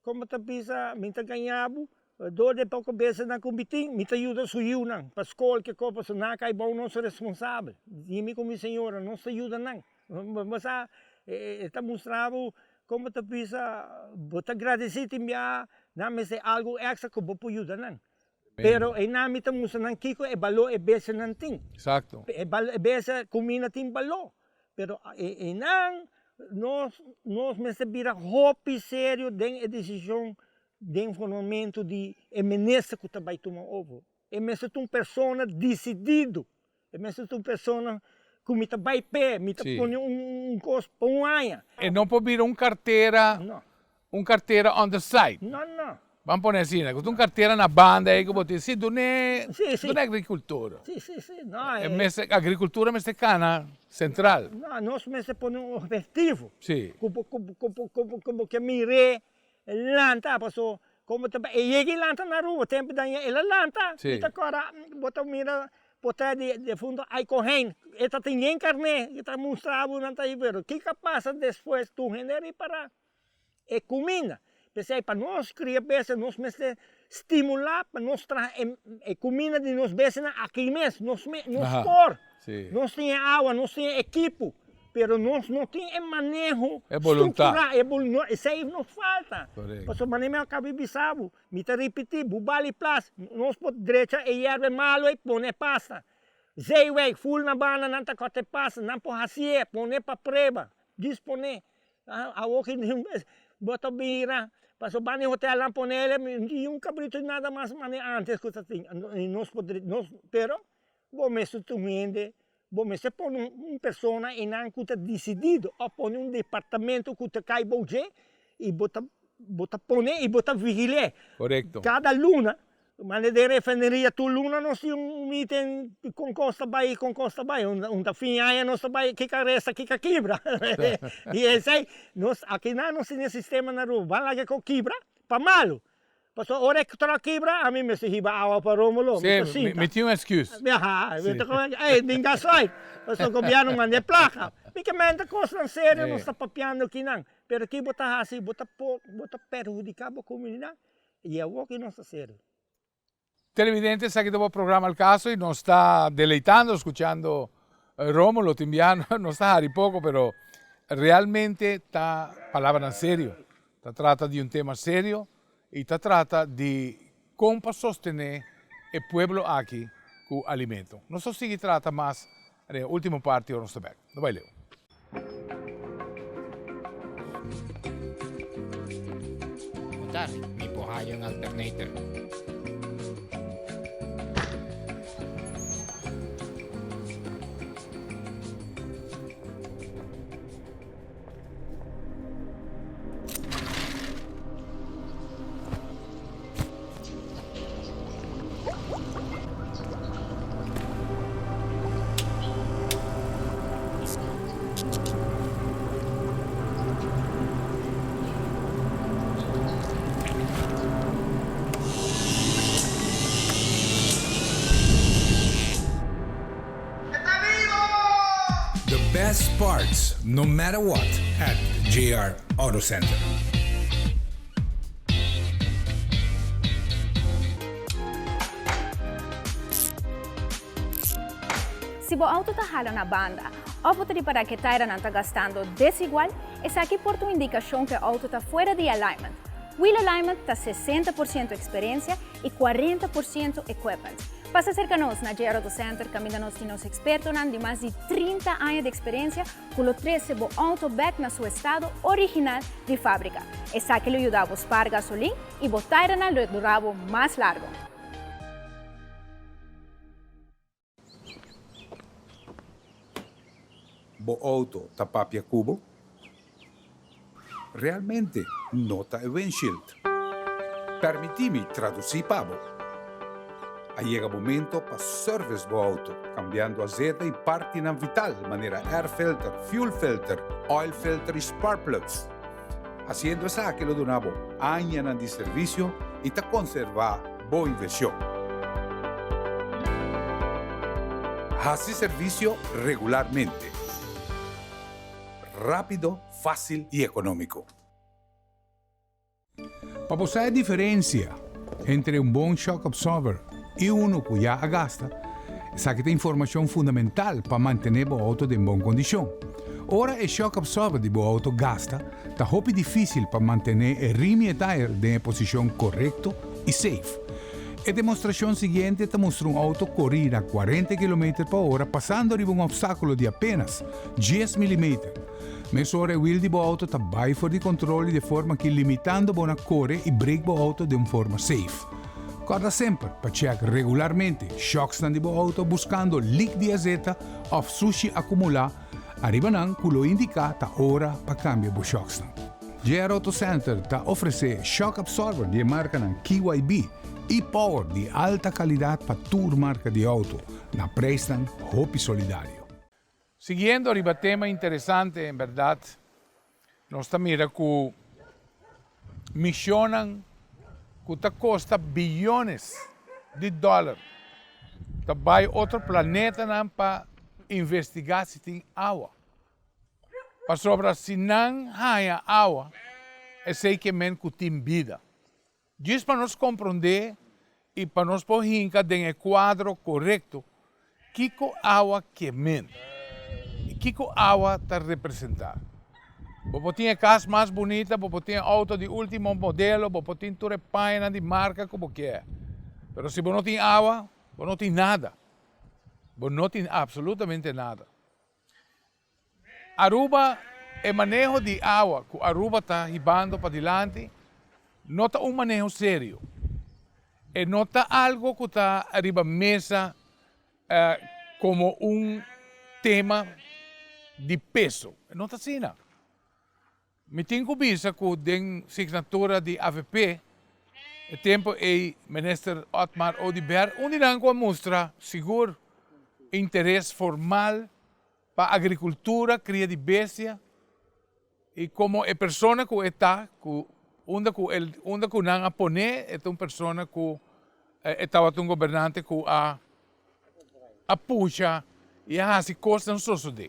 komo ta bisa mi ta gaña bo Dor di poko besenan ku mi tin, mi ta yuda su yiunan pa skol ke kos pasobra nan a kai bou nos responsabel. Di mi ku mi señora nos ta yuda nan. Bo sa e ta mustra bo komo ta bisa bo ta gradesí tin bia nan mester algu èkstra ku bo por yuda nan. Pero einan mi ta mustra nan kiko e balor e besenan tin. E bese kuminda tin balor. Pero einan nos nos mester bira hopi serio den e desishon Den formamentu di e minister ku ta bai tuma over, e mester ta un persona disididu, e mester ta un persona ku mi ta bai p'e, mi ta pone un kos pa un aña. E no por bira un kartera, un kartera on the side. No, no. Ban pone asina, ku ta un kartera na banda ei ku bo tin, si dun'é, Sí, sí. dun'é agrikultura. Sí, sí, sí. No, E mester, agrikultura mester kana sentral. No, nos mester pone un objetivo. Sí. Ku bo, ku bo, ku bo, ku bo, ku bo ke mir'é lanta, paso komo ta e yega i lanta na Aruba, tempu di aña el a lanta, Sí. mi ta kòrda bo ta mira potret di defunto Aiko Hein, e ta tin yen karné, e ta mustra bo nan ta ei, pero kiko a pasa despues tur hende a ripará. E kuminda. P'esei pa nos kria bestia nos mester stimulá pa nos traha e kuminda di nos bestianan aki mes, nos mes, nos por. Nos tin e awa, nos tin e ekipo, pero nos no tin e maneho strukturá, esei nos falta. Pasobra manera mi a kaba di bisa bo, mi ta ripití, Bubali Plas, nos por drecha e yerba malu ei pone pasta. Zeewijk, ful na banda nan ta kòrta e pasta, nan por hasié, pone pa prueba, disponé. Awor ki bo ta bira, pasobra banda di hotel nan pone el ni un cabrito nada mas manera antes cu ta tin, y nos por nos pero bo mester ta un hende, bo mester pone un persona eynan cu ta decidido of pone un departamento cu ta cay bou dje y bo ta bo ta pone y bo ta vigil'e. Corecto. Cada luna Manda den refineria tur luna nos tin un meeting con cos ta bay y con cos ta bay. Un ta fin aña nos ta bay kiko a resta kiko a kibra. Y esey nos akinan nos tin e sistema na Aruba ban laga e kibra pa malo. Pasobra ora e truck kibra ami mester hiba awa pa Romulo. Mi ta Si, sinta. mi tin un excuse. Aha, mi ta come ey tin gasoil. Pasobra gobierno manda e placa. Mi ke menta cosnan serio nos ta papiando akinan. Pero ki bo ta haci bo ta bo ta perhudica bo comunidad. Y awor ki nos ta ser? Televidentes, esaki ta bo programa Al Caso y nos ta deleitando scuchando Romulo Timbiano. Nos ta hari poco, pero realmente ta palabranan serio. Ta trata di un tema serio y ta trata di con pa sostene e pueblo aki cu alimento. Nos ta sigui trata mas den e ultimo parti ora nos ta bek. No bai leu. Bo ta mi por haya un alternator. The best parts no matter what at JR Auto Center. Si bo auto ta hala na banda of bo ta ripará ku e tairanan ta gastando desigual, esaki por ta un indikashon ku e auto ta fuera di alignment. Wheel alignment ta 60 por siento eksperensia i 40 por siento equipment. Pasa serka nos na JR Auto Center kaminda nos tin nos ekspertonan di mas di 30 aña di eksperensia ku lo trese bo outo bèk na su estado original di fábrika. Esaki lo yuda bo spar gasolin i bo tairanan lo dura bo mas largu. Bo outo ta papia ku bo? Realmente no ta e windshield. Permití mi tradusí pa bo. A yega momento pa service bo auto, cambiando azeta y partinan vital manera air filter, fuel filter, oil filter y spark plugs. Haciendo esaki lo duna bo añanan di servicio y ta conserva bo inversion. Haci servicio regularmente. Rápido, fácil y económico. Pa bo sa e diferencia entre un bon shock absorber y uno cu ya a gasta, esaki ta informacion fundamental pa mantene bo auto den bon condicion. Ora e shock absorber di bo auto gasta, ta hopi dificil pa mantene e rim y e tire den e posicion corecto y safe. E demostracion siguiente ta mustra un auto cori na cuarenta kilometer pa ora pasando riba un obstaculo di apenas dies milimeter. Mesora e wiel di bo auto ta bai for di control y di e forma aki limitando bo na core y brake bo auto den un forma safe. Corda semper pa check regularmente shocksnan di bo auto buscando leak di azeta of sushi acumula ariba nan cu lo indica ta ora pa cambia bo shocksnan. JR Auto Center ta ofresé shock absorber di e markanan KYB i Power di alta kalidat pa tur marka di outo, na preisnan hopi solidario. Siguiendo riba tema interesante en berdad nos ta mira cu misionnan cu ta costa biyones di dollar ta bay otro planetanan pa investiga si tin awa. Pasobra si nan haña awa esey ke men cu tin bida. Djis pa nos komprondé i pa nos por hinka den e kuadro korekto kiko awa ke men i kiko awa ta representá. Bo por tin e kas mas bunita, bo por tin e outo di último modelo, bo por tin tur e pañanan di marka ku bo kier, pero si bo no tin awa, bo no tin nada. Bo no tin absolutamente nada. Aruba, E maneho di awa ku Aruba ta hibando padilanti no ta un maneho serio. E no ta algo ku ta riba mesa komo un tema di peso. E no ta asina. Mi tin ku bisa ku den signatura di avp e tempu ei Minister Otmar Oduber un di nan ku a mustra sigur interes formal pa agrikultura, kria di bestia i komo e persona ku e ta ku unda ku el unda ku nan a pone e ta un persona ku e tabata un gobernante ku a a pusha i a hasi kosnan sosodé.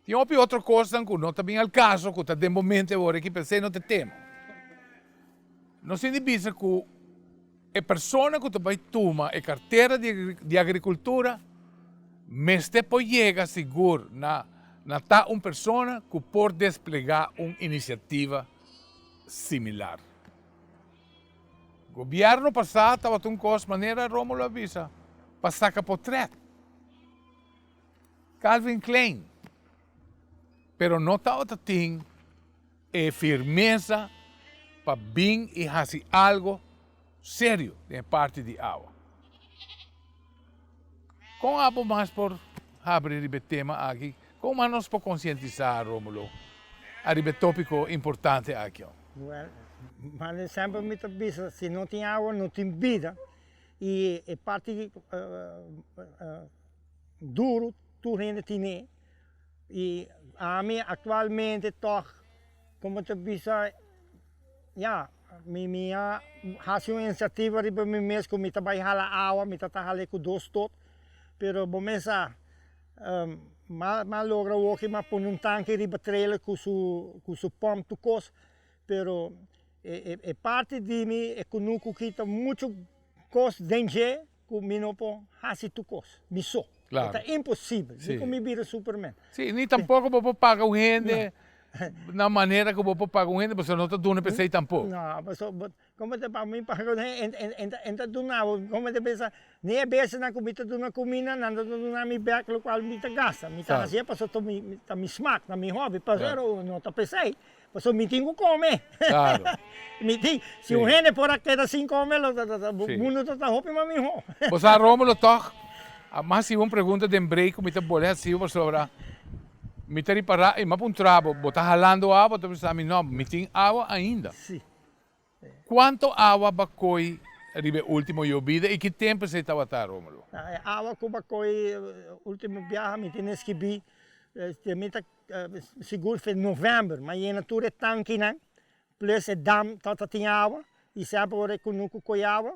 Tin hopi otro kosnan ku no ta bin al kaso ku ta den bo mente awor aki, pero esei no ta e tema. Nos tin di bisa ku e persona ku ta bai tuma e kartera di agrikultura mester por yega sigur na na ta un persona ku por desplegá un inisiativa similar. Gobièrnu pasá tabata un kos manera Romulo a bisa pa saka potrèt. Calvin Klein, pero no tabata tin e firmesa pa bin i hasi algo serio den e parti di awa. Kon abo mas por habri riba e tema aki? Kon mas nos por konsientisá, Romulo, ariba e tópiko importante aki? Well, mane semper mi ta bisa, si no tin awa no tin bida i e parti duru tur hende tine y ami actualmente tog como ta bisa ya mi mi a haci un iniciativa riba mi mes cu mi ta bay hala awa mi ta ta hal'e cu dos tot pero bo mes sa m'a logra awoki m'a pone un tanki riba trailer cu su cu su pump tur cos pero e parti di mi e cunucu ki ta mucho cos den dje. Ku mi no por hasi tur kos, mi so. Claro. E ta imposibel. Sí. Ni ku mi bira Superman. Sí, ni tampoco bo por paga un hende na manera ku bo por paga un hende, pasobra no ta duna p'esei tampoco. No, pasobra komo ta pa mi paga un hende, en ta en ta duna bo, komo ta pensa, ni e besnan ku mi ta duna kuminda, nan ta duna mi bèk lokual mi ta gasta. Mi ta hasié pasobra ta mi ta mi smak, ta mi hòbi, pero no ta p'esei. Pasobra mi tin ku kome. Claro. Mi tin, si un hende por a keda sin kome, lo ta ta mundu ta ta hopi mas mihó. Bo sa Romulo tòg, a mi hasi un pregunta den break ku mi ta bole hasi pasobra mi ta ripará i mi a puntra bo, bo ta halando awa? Bo ta bisa mi no, mi tin awa ainda. Si. Kuantu awa bo a koi riba e último yobida i ki tempu esei tabata, Romulo? E awa ku bo a koi último biaha mi tin eskibí, mi ta sigur fe novèmber, mi a yena tur e tankinan, plus e dam tabata tin awa i semper ora e kunuku koi awa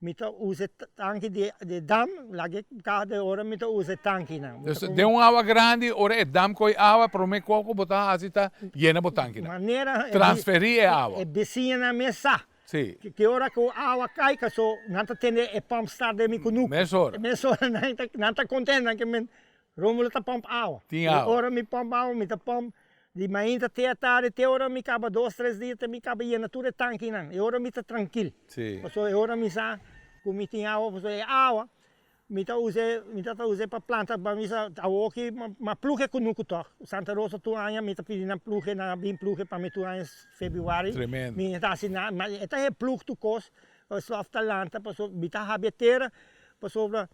Mi ta usa e tanki di e dam, laga e kaha di ora mi ta usa e tankinan. Dus den un awa grandi, ora e dam koe awa, prome kos ku bo ta hasi ta yena bo tankinan. Manera Transferí e awa. E bisiñanan mes sa. Sí. Ki ora ku awa kai kaso nan ta tende e pump start den mi kunuku. Mesora. Mesora nan ta nan ta kontent nan ke men Romulo ta pump awa. Tin awa. Ora mi pump awa mi ta pump di mainta te atardi te ora mi kaba dos tres dia te mi kaba yena tur e tankinan. E ora mi ta trankil. Sí. Pasobra e ora mi sa ku mi tin awa pasobra e awa mi ta usa mi ta ta usa pa planta pa mi sa awoki ma pluge kunuku tòg. Santa Rosa tur aña mi ta pidi nan pluge nan a bin pluge pa mi tur aña febrüari. Tremendo. Mi ta hasi nan ma e ta e plug tur kos slof ta lanta pasobra mi ta habia tera pasobra.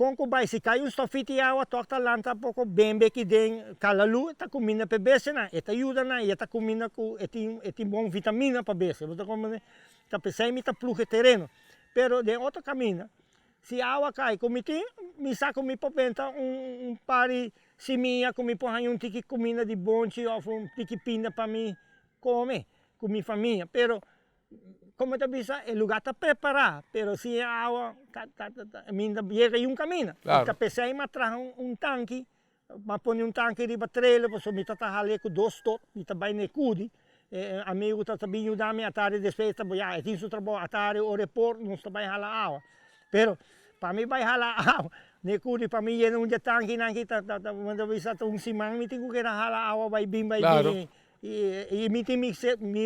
Kon ku bai si kai un stofit di awa tok ta lanta poko bembe ki den kalalu ta kuminda pa e bestianan e ta yuda nan i e ta kuminda ku e tin e tin bon vitamina pa bestia bo ta komprende ta p'esei mi ta plug e tereno pero den otro kaminda si awa kai ku mi tin mi sa ku mi por benta un un par di simia ku mi por haña un tiki kuminda di bonchi òf un tiki pinda pa mi kome ku mi famia pero Como ta bisa e lugar ta prepara pero si e awa ta ta ta minda yega y un camina y ta pesey mi a traha un tanki mi a pone un tanki riba trailer pasobra mi ta ta hale cu dos tot mi ta bay na e cudi e amigo ta ta bin yuda mi atardi despues ta ya e tin su trabao atardi ora e por nos ta bay hala awa pero pa mi bay hala awa na e cudi pa mi yena un di e tankinan aki ta ta ta bisa ta un siman mi tin cu keda hala awa bay bin bay bin. I mi tin mi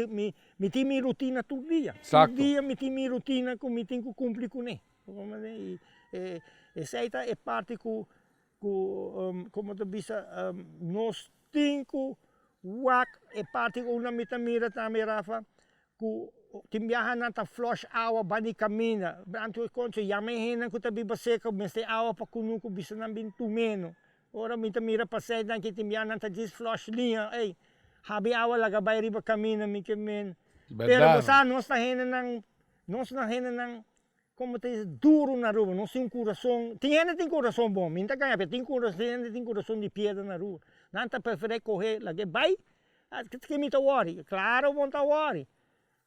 mi mi tin mi rutina tur dia. Tur dia mi tin mi rutina ku mi tin ku kumpli kuné. I esei ta e parti ku ku komo ta bisa nos tin ku wak e parti unda mi ta mira tambe Rafa ku tin biaha nan ta flush awa banda di kaminda. Anto konche yama e hendenan ku ta biba serka mester awa pa kunuku bisa nan bin tum'é. Ora mi ta mira paseinan ki tin bia nan ta djis flush liña, ey, habi awa laga bai riba camina mi ke men. Pero bo sa nos ta hendenan, nos ta hendenan como ta bisa duro na Aruba, nos tin un curason, tin hende tin curason bon, mi no ta gaña pero tin hende tin curason di piedra na Aruba, nan ta prefere coge lag'e bai, ke mi ta wori? Claro bo no ta wori.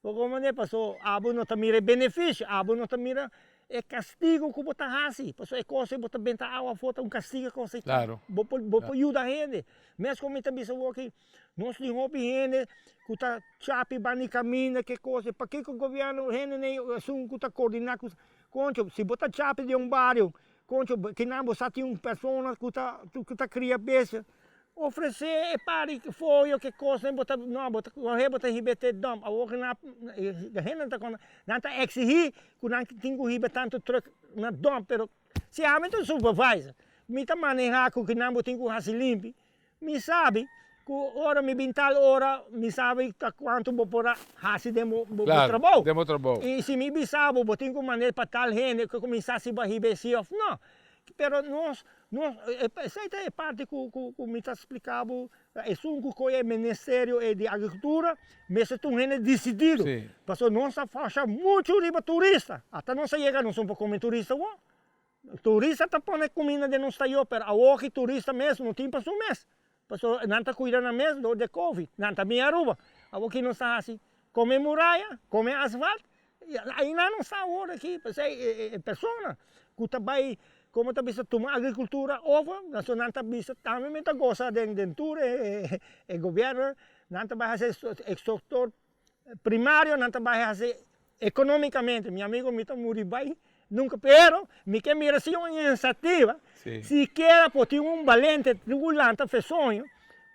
Bo komprende? Paso abo no ta mira e benefisio, abo no ta mira e kastigo ku bo ta hasi. Paso e kos ei bo ta benta awa afó ta un kastigo e kos ei ta. Bo por bo por yuda hende. Mes ku mi ta bisa bo aki, nos tin hopi hende ku ta chapi banda di kaminda ke kos ei. Pakiko gobièrnu hende nei esun ku ta kordiná ku koncho si bo ta chapi den un bario, koncho kinan bo sa tin un persona ku ta ku ta kria bestia. Ofresé e par di foyo ke kosnan bo ta no bo ta kohe bo ta hiba e te dump awor ke nan e hende ta kònta nan ta eksihí ku nan tin ku hiba tantu trùk na dump pero si ami ta un supervisor mi ta manehá ku kinan bo tin ku hasi limpi mi sabi ku ora mi bin tal ora mi sabi ta kuantu bo por a hasi den bo bo trabou i si mi bisa bo bo tin ku mand'é pa tal hende ku kuminsá si bo a hiba esei òf no pero nos Nos, esei ta e parti ku ku mi ta splika bo, esun ku koe e ministerio e di agrikultura mester ta un hende disidido, pasobra nos a fasha muchu riba turista, ata nos a yega nos no por kome turista awor, turista ta pone kuminda den nos tayo pero awor ki turista mes no tin pa su mes, pasobra nan ta kuida nan mes dor di covid, nan ta bin Aruba, awor ki nos ta hasi? Kome muraya, kome asfalt, Ainan nos ta awor aki, p'esei e persona ku ta bai komo ta bisa tuma agrikultura over, pasobra nan ta bisa tambe mi ta gosa den den tur e gobièrnu, nan ta bai hasi e sektor primario nan ta bai hasi ekonomikamente, mi amigo mi ta muri bai nunka, pero mi ke mira si un inisiativa sikiera por tin un balente ku lanta fe soño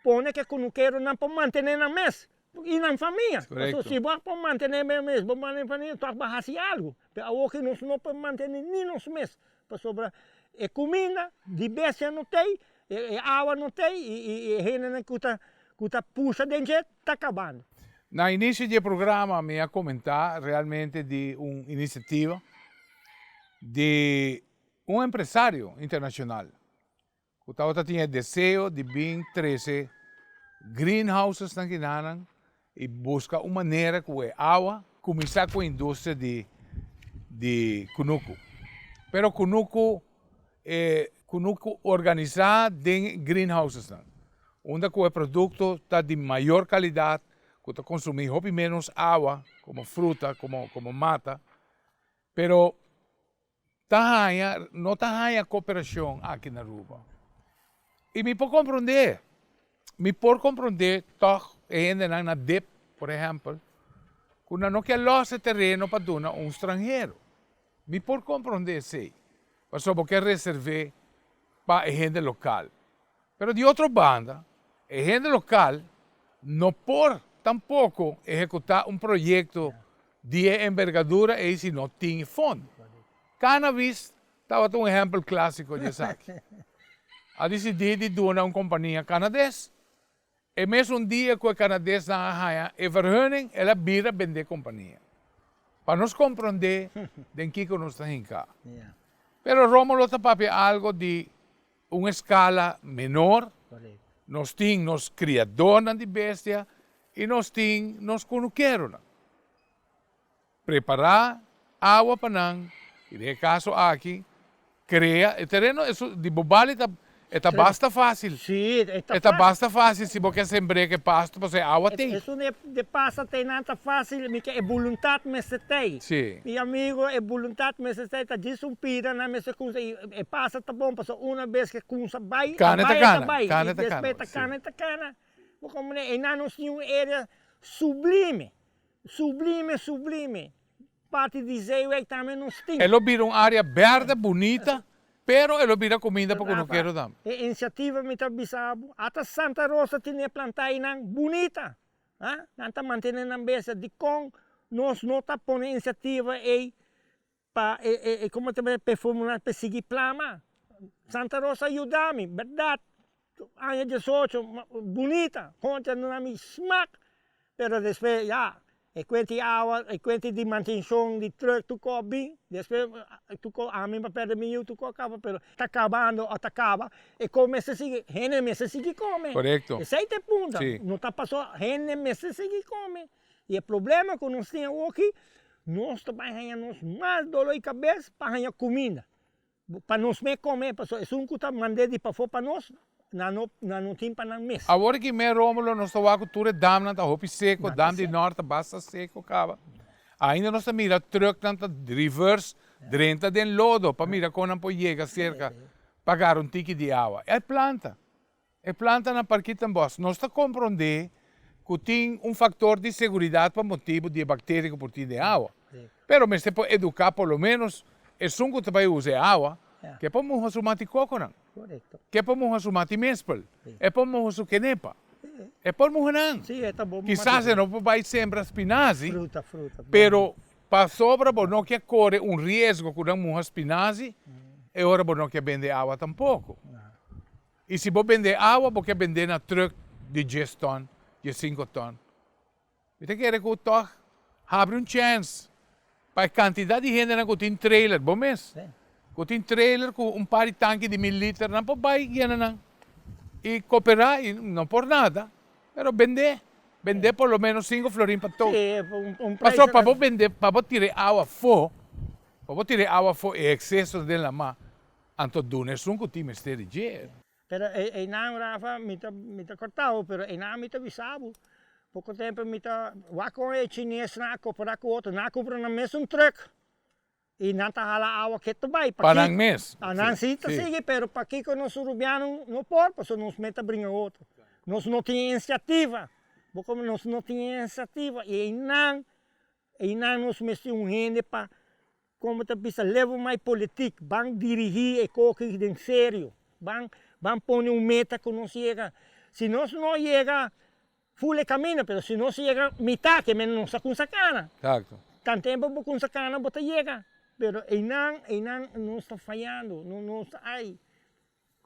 pone ke kunukeronan por mantene nan mes. I nan famia. Pasobra si bo a por mantené bo mes, bo mantené famia, tòg bo a hasi algu. Pero awor ki nos no por mantené ni nos mes, pasobra e kuminda di bestia no t'ei, e awa no t'ei i e hendenan ku ta ku ta pusha den dje ta kabando. Na inisio di e programa mi a komentá realmente di un inisiativa di un empresario internashonal Ku tabata tin e deseo di bin trese greenhouses na kinanan i buska un manera ku e awa kuminsá ku e industria di di kunuku. Pero kunuku e kunuku organisá den greenhousesnan, unda ku e produkto ta di mayor kalidat, ku ta konsumí hopi ménos awa komo fruta, komo komo mata, pero ta haña, no ta haña koperashon aki na Aruba. I mi por komprondé, mi por komprondé tòg e hendenan na dip, por ehèmpel, ku nan no ke lòs e tereno pa duna un stranhero. Mi por komprondé esei, pasobra bo ke reserv'é pa e hende lokal. Pero di otro banda, e hende lokal no por tampoko ehekutá un proyekto di e embergadura ei si no tin e fondo. Cannabis tabata un ehèmpel klásiko di esaki. A disidí di duna un kompania kanades. E mesun dia ku e kanadesnan a haña e vergunning, el a bira bende kompania. Pa nos komprondé den kiko nos ta hinká. Pero Romulo ta papia algo di un escala menor. Nos tin nos criadornan di bestia y nos tin nos cunukeronan. Prepara awa pa nan y den e caso aki crea e tereno eso di bo bali ta e ta basta facil. Sí, e ta E ta basta facil si bo ke sembr'é ke pasto pasobra e awa t'ei. Esun de pasa t'ei nan ta facil mi ke e boluntad mester t'ei. Sí. Mi amigo e boluntad mester t'ei ta djis un pida nan mester cunsa y e pasa ta bon pasobra una bes ke cunsa bai a Cana ta bai e ta cana, bai cana y ta cana, despues ta sí. cana e ta cana. Bo comprende einan nos tin un area sublime. Sublime, sublime. Parti di Zeewijk tambe nos tin. E lo bira un area berde bunita, pero e lo bira cuminda pa cunukero tambe. E iniciativa mi ta bisa bo, ata Santa Rosa tin e plantainan bunita. Ha? Nan ta mantene nan bestia. Dicon nos no ta pone iniciativa ey pa e e como ta pa e formula pa e sigui plama. Santa Rosa a yuda mi, berdad, aña diesocho, bunita, concha duna mi smak, pero despues ya, e cuenta di awa, e cuenta di mantencion di truck tur cos bin, despues tur cos ami pa perde mi yu tur cos caba, pero ta cabando o ta caba, e cos mester sigui, hende mester sigui come. Corecto. Esey ta e punto, no ta paso hende mester sigui come. I e problema ku nos tin awoki, nos ta bai haña nos mas dolor di kabes pa haña kuminda, pa nos mes kome, pasobra esun ku ta mand'é di pafó pa nos, nan no nan no tin pa nan mes. Awor ki me Romulo nos ta wak ku tur e damnan ta hopi seko, dam di nort ta basta seko kaba. Ainda nos ta mira trucknan ta reverse drenta den lodo pa mira kon nan por yega serka pa gara un tiki di awa. E planta. E planta na Parkietenbos. Nos ta komprondé ku tin un faktor di seguridat pa motibu di e bakteria ku por tin den awa. Pero mester por eduká por lo ménos esun ku ta bai usa e awa ke por muha su mati kokonan, ke por muha su mati mespel, e por muha su kenepa, e por muha nan. Kisas e no por bai sembra spinazi, pero pasobra bo no ke kore un riesgo ku nan muha spinazi, e ora bo no ke bende awa tampoko. I si bo bende awa, bo ke bend'é na trùk di djes tòn, diesinko tòn. Mi ta kere ku tòg habri un chèns pa e kantidat di hendenan ku tin trailer, bo mes, ku tin trailer ku un par di tanki di mil liter, nan por bai yena nan i koperá i no por nada, pero bend'é, bend'é por lo ménos sinku florin pa tot. Pasobra pa bo bende, pa bo tira e awa afó, pa bo tira e awa afó, e ekseso den lamá, Anto duna esun ku tin mester di dje. Pero einan Rafa mi ta mi ta korta bo pero einan mi ta bisa bo poko tempo mi ta wak kon e chinesnan a kopera ku otro nan a kumpra nan mes un truck i nan ta hala awa ketu bai Pa nan mes. Pa nan si ta sigui pero pakiko nos Rubiano no por pasobra nos mes ta bringa otro nos no tin inisiativa bo komo nos no tin inisiativa i einan einan nos mester un hende pa Como ta bisa level mai politik, ban dirigi e koki den serio, ban ban pone un meta ku nos yega, si nos no yega ful e camino pero si nos yega mitad ke men nos a kunsa kana, Exacto. tan tempo bo kunsa kana bo ta yega, pero einan einan nos ta fayando, no nos ai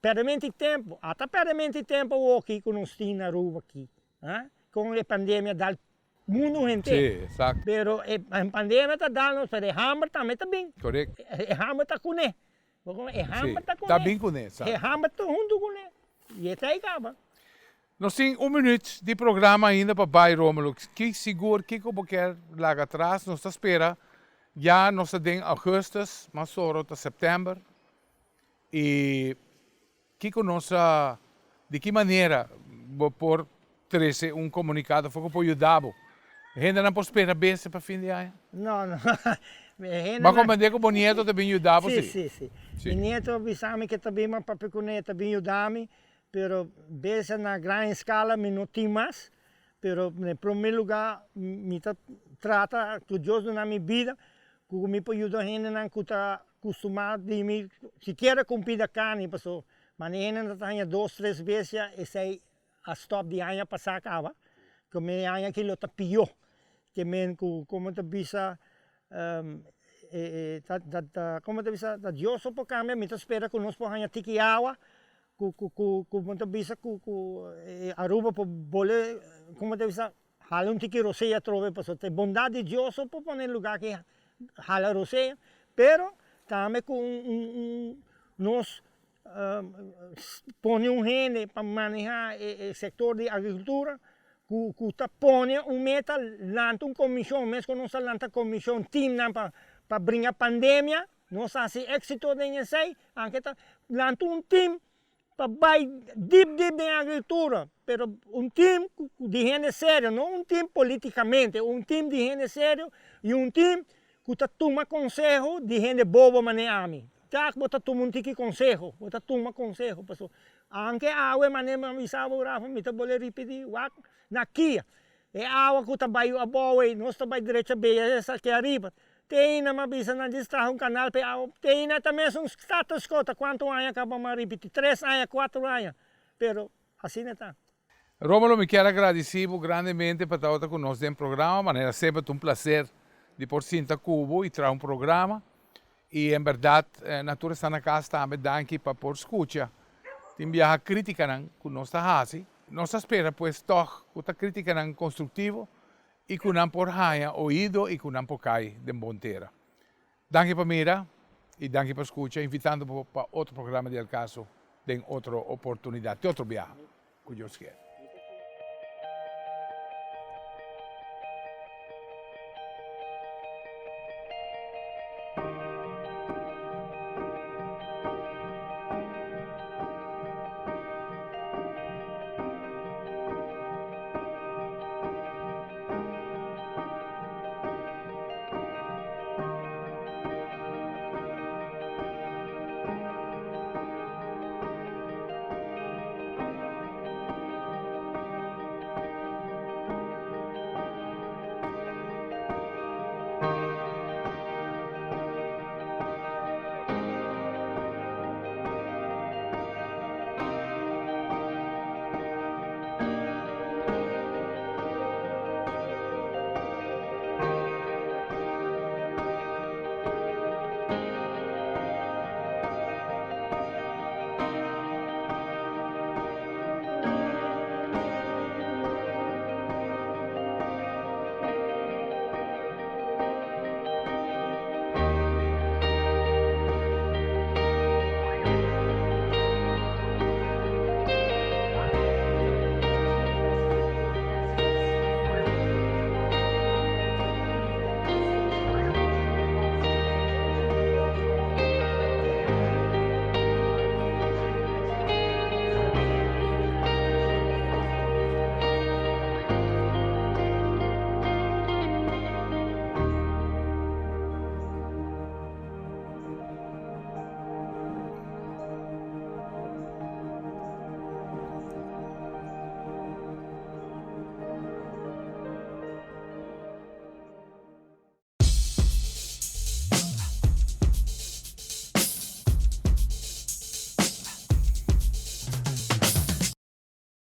perdemento di tempo, ata perdemento di tempo awoki ku nos tin na Aruba aki, ha kon e pandemia dal Mundu henter. Sí, exacto. Pero e pandemia ta dal nos, pero e hamber tambe ta bin. Correcto. E hamber ta kuné. Bo kono e hamber ta kuné. Ta bin kuné, exacto. E hamber ta huntu kuné. I e ta ei kaba. Nos tin un minuut di programa ainda pa bai, Romulo. Ki sigur kiko bo kier laga atras? Nos ta spera ya nos ta den augustus, mas oro ta september. I Kiko nos a, di ki manera bo por trese un komunikado for ku por yuda bo? Hendenan por spera bese pa fin di aña? No, no. Bo a komprendé ku bo nieto ta bin yuda bo si? Si, si, si. Mi nieto a bisa mi ke ta bin, m'a papia kuné, e ta bin yuda mi, pero bese na gran eskala mi no tin mas. Pero na promé lugá mi ta trata ku Dios duna mi bida, ku mi por yuda hendenan ku ta kustumá di mi sikiera ku un pida karni paso mane hendenan ta haña dos tres bestia esei a stòp di aña pasá kaba ku mi aña aki lo ta pió ke men ku komo ta bisa ta ta komo ta bisa ta Dios so por kambia mi ta spera ku nos por haña tiki awa ku ku ku ku bo ta bisa ku ku Aruba por bole komo ta bisa hala un tiki rosea atrobe pasobra ta e bondad di Dios so por pone lugar ki hala rosea pero. Tambe ku un un un nos pone un hende pa manehá e sektor di agrikultura ku ku ta pone un meta lanta un komishon mes ku nos a lanta komishon timnan pa pa bringa pandemia nos a hasi éksito den esei anke ta lanta un tim pa bai dip dip den agrikultura pero un tim di hende serio no un tim politikamente un tim di hende serio i un tim ku ta tuma konseho di hende bobo manera ami. Tak bo ta tuma un tiki konseho, bo ta tuma konseho pasobra anke awe manera mi a bisa bo Rafa mi ta bole ripiti wak na kia e awa ku ta bai abou ei nos ta bai drecha bea esaki ariba te aina mi a bisa nan djis traha un kanal pa e awa te aina ta mesun status quo ta kuantu aña kaba mi a ripiti tres aña kuatro aña pero asina ta. Romulo mi kier a gradisi bo grandemente pa tabata ku nos den programa, manera semper ta un placer di por sinta ku bo y traha un programa y en berdad na tur esnan na cas tambe danki pa por scucha tin biaha criticanan ku nos ta haci, nos ta spera pues tog ku ta criticanan constructivo y ku nan por haña oido y ku nan por cay den bon tera. Danki pa mira y danki pa scucha, invitando bo pa otro programa di Al Caso den otro oportunidad, te otro biaha, cu Dios kier.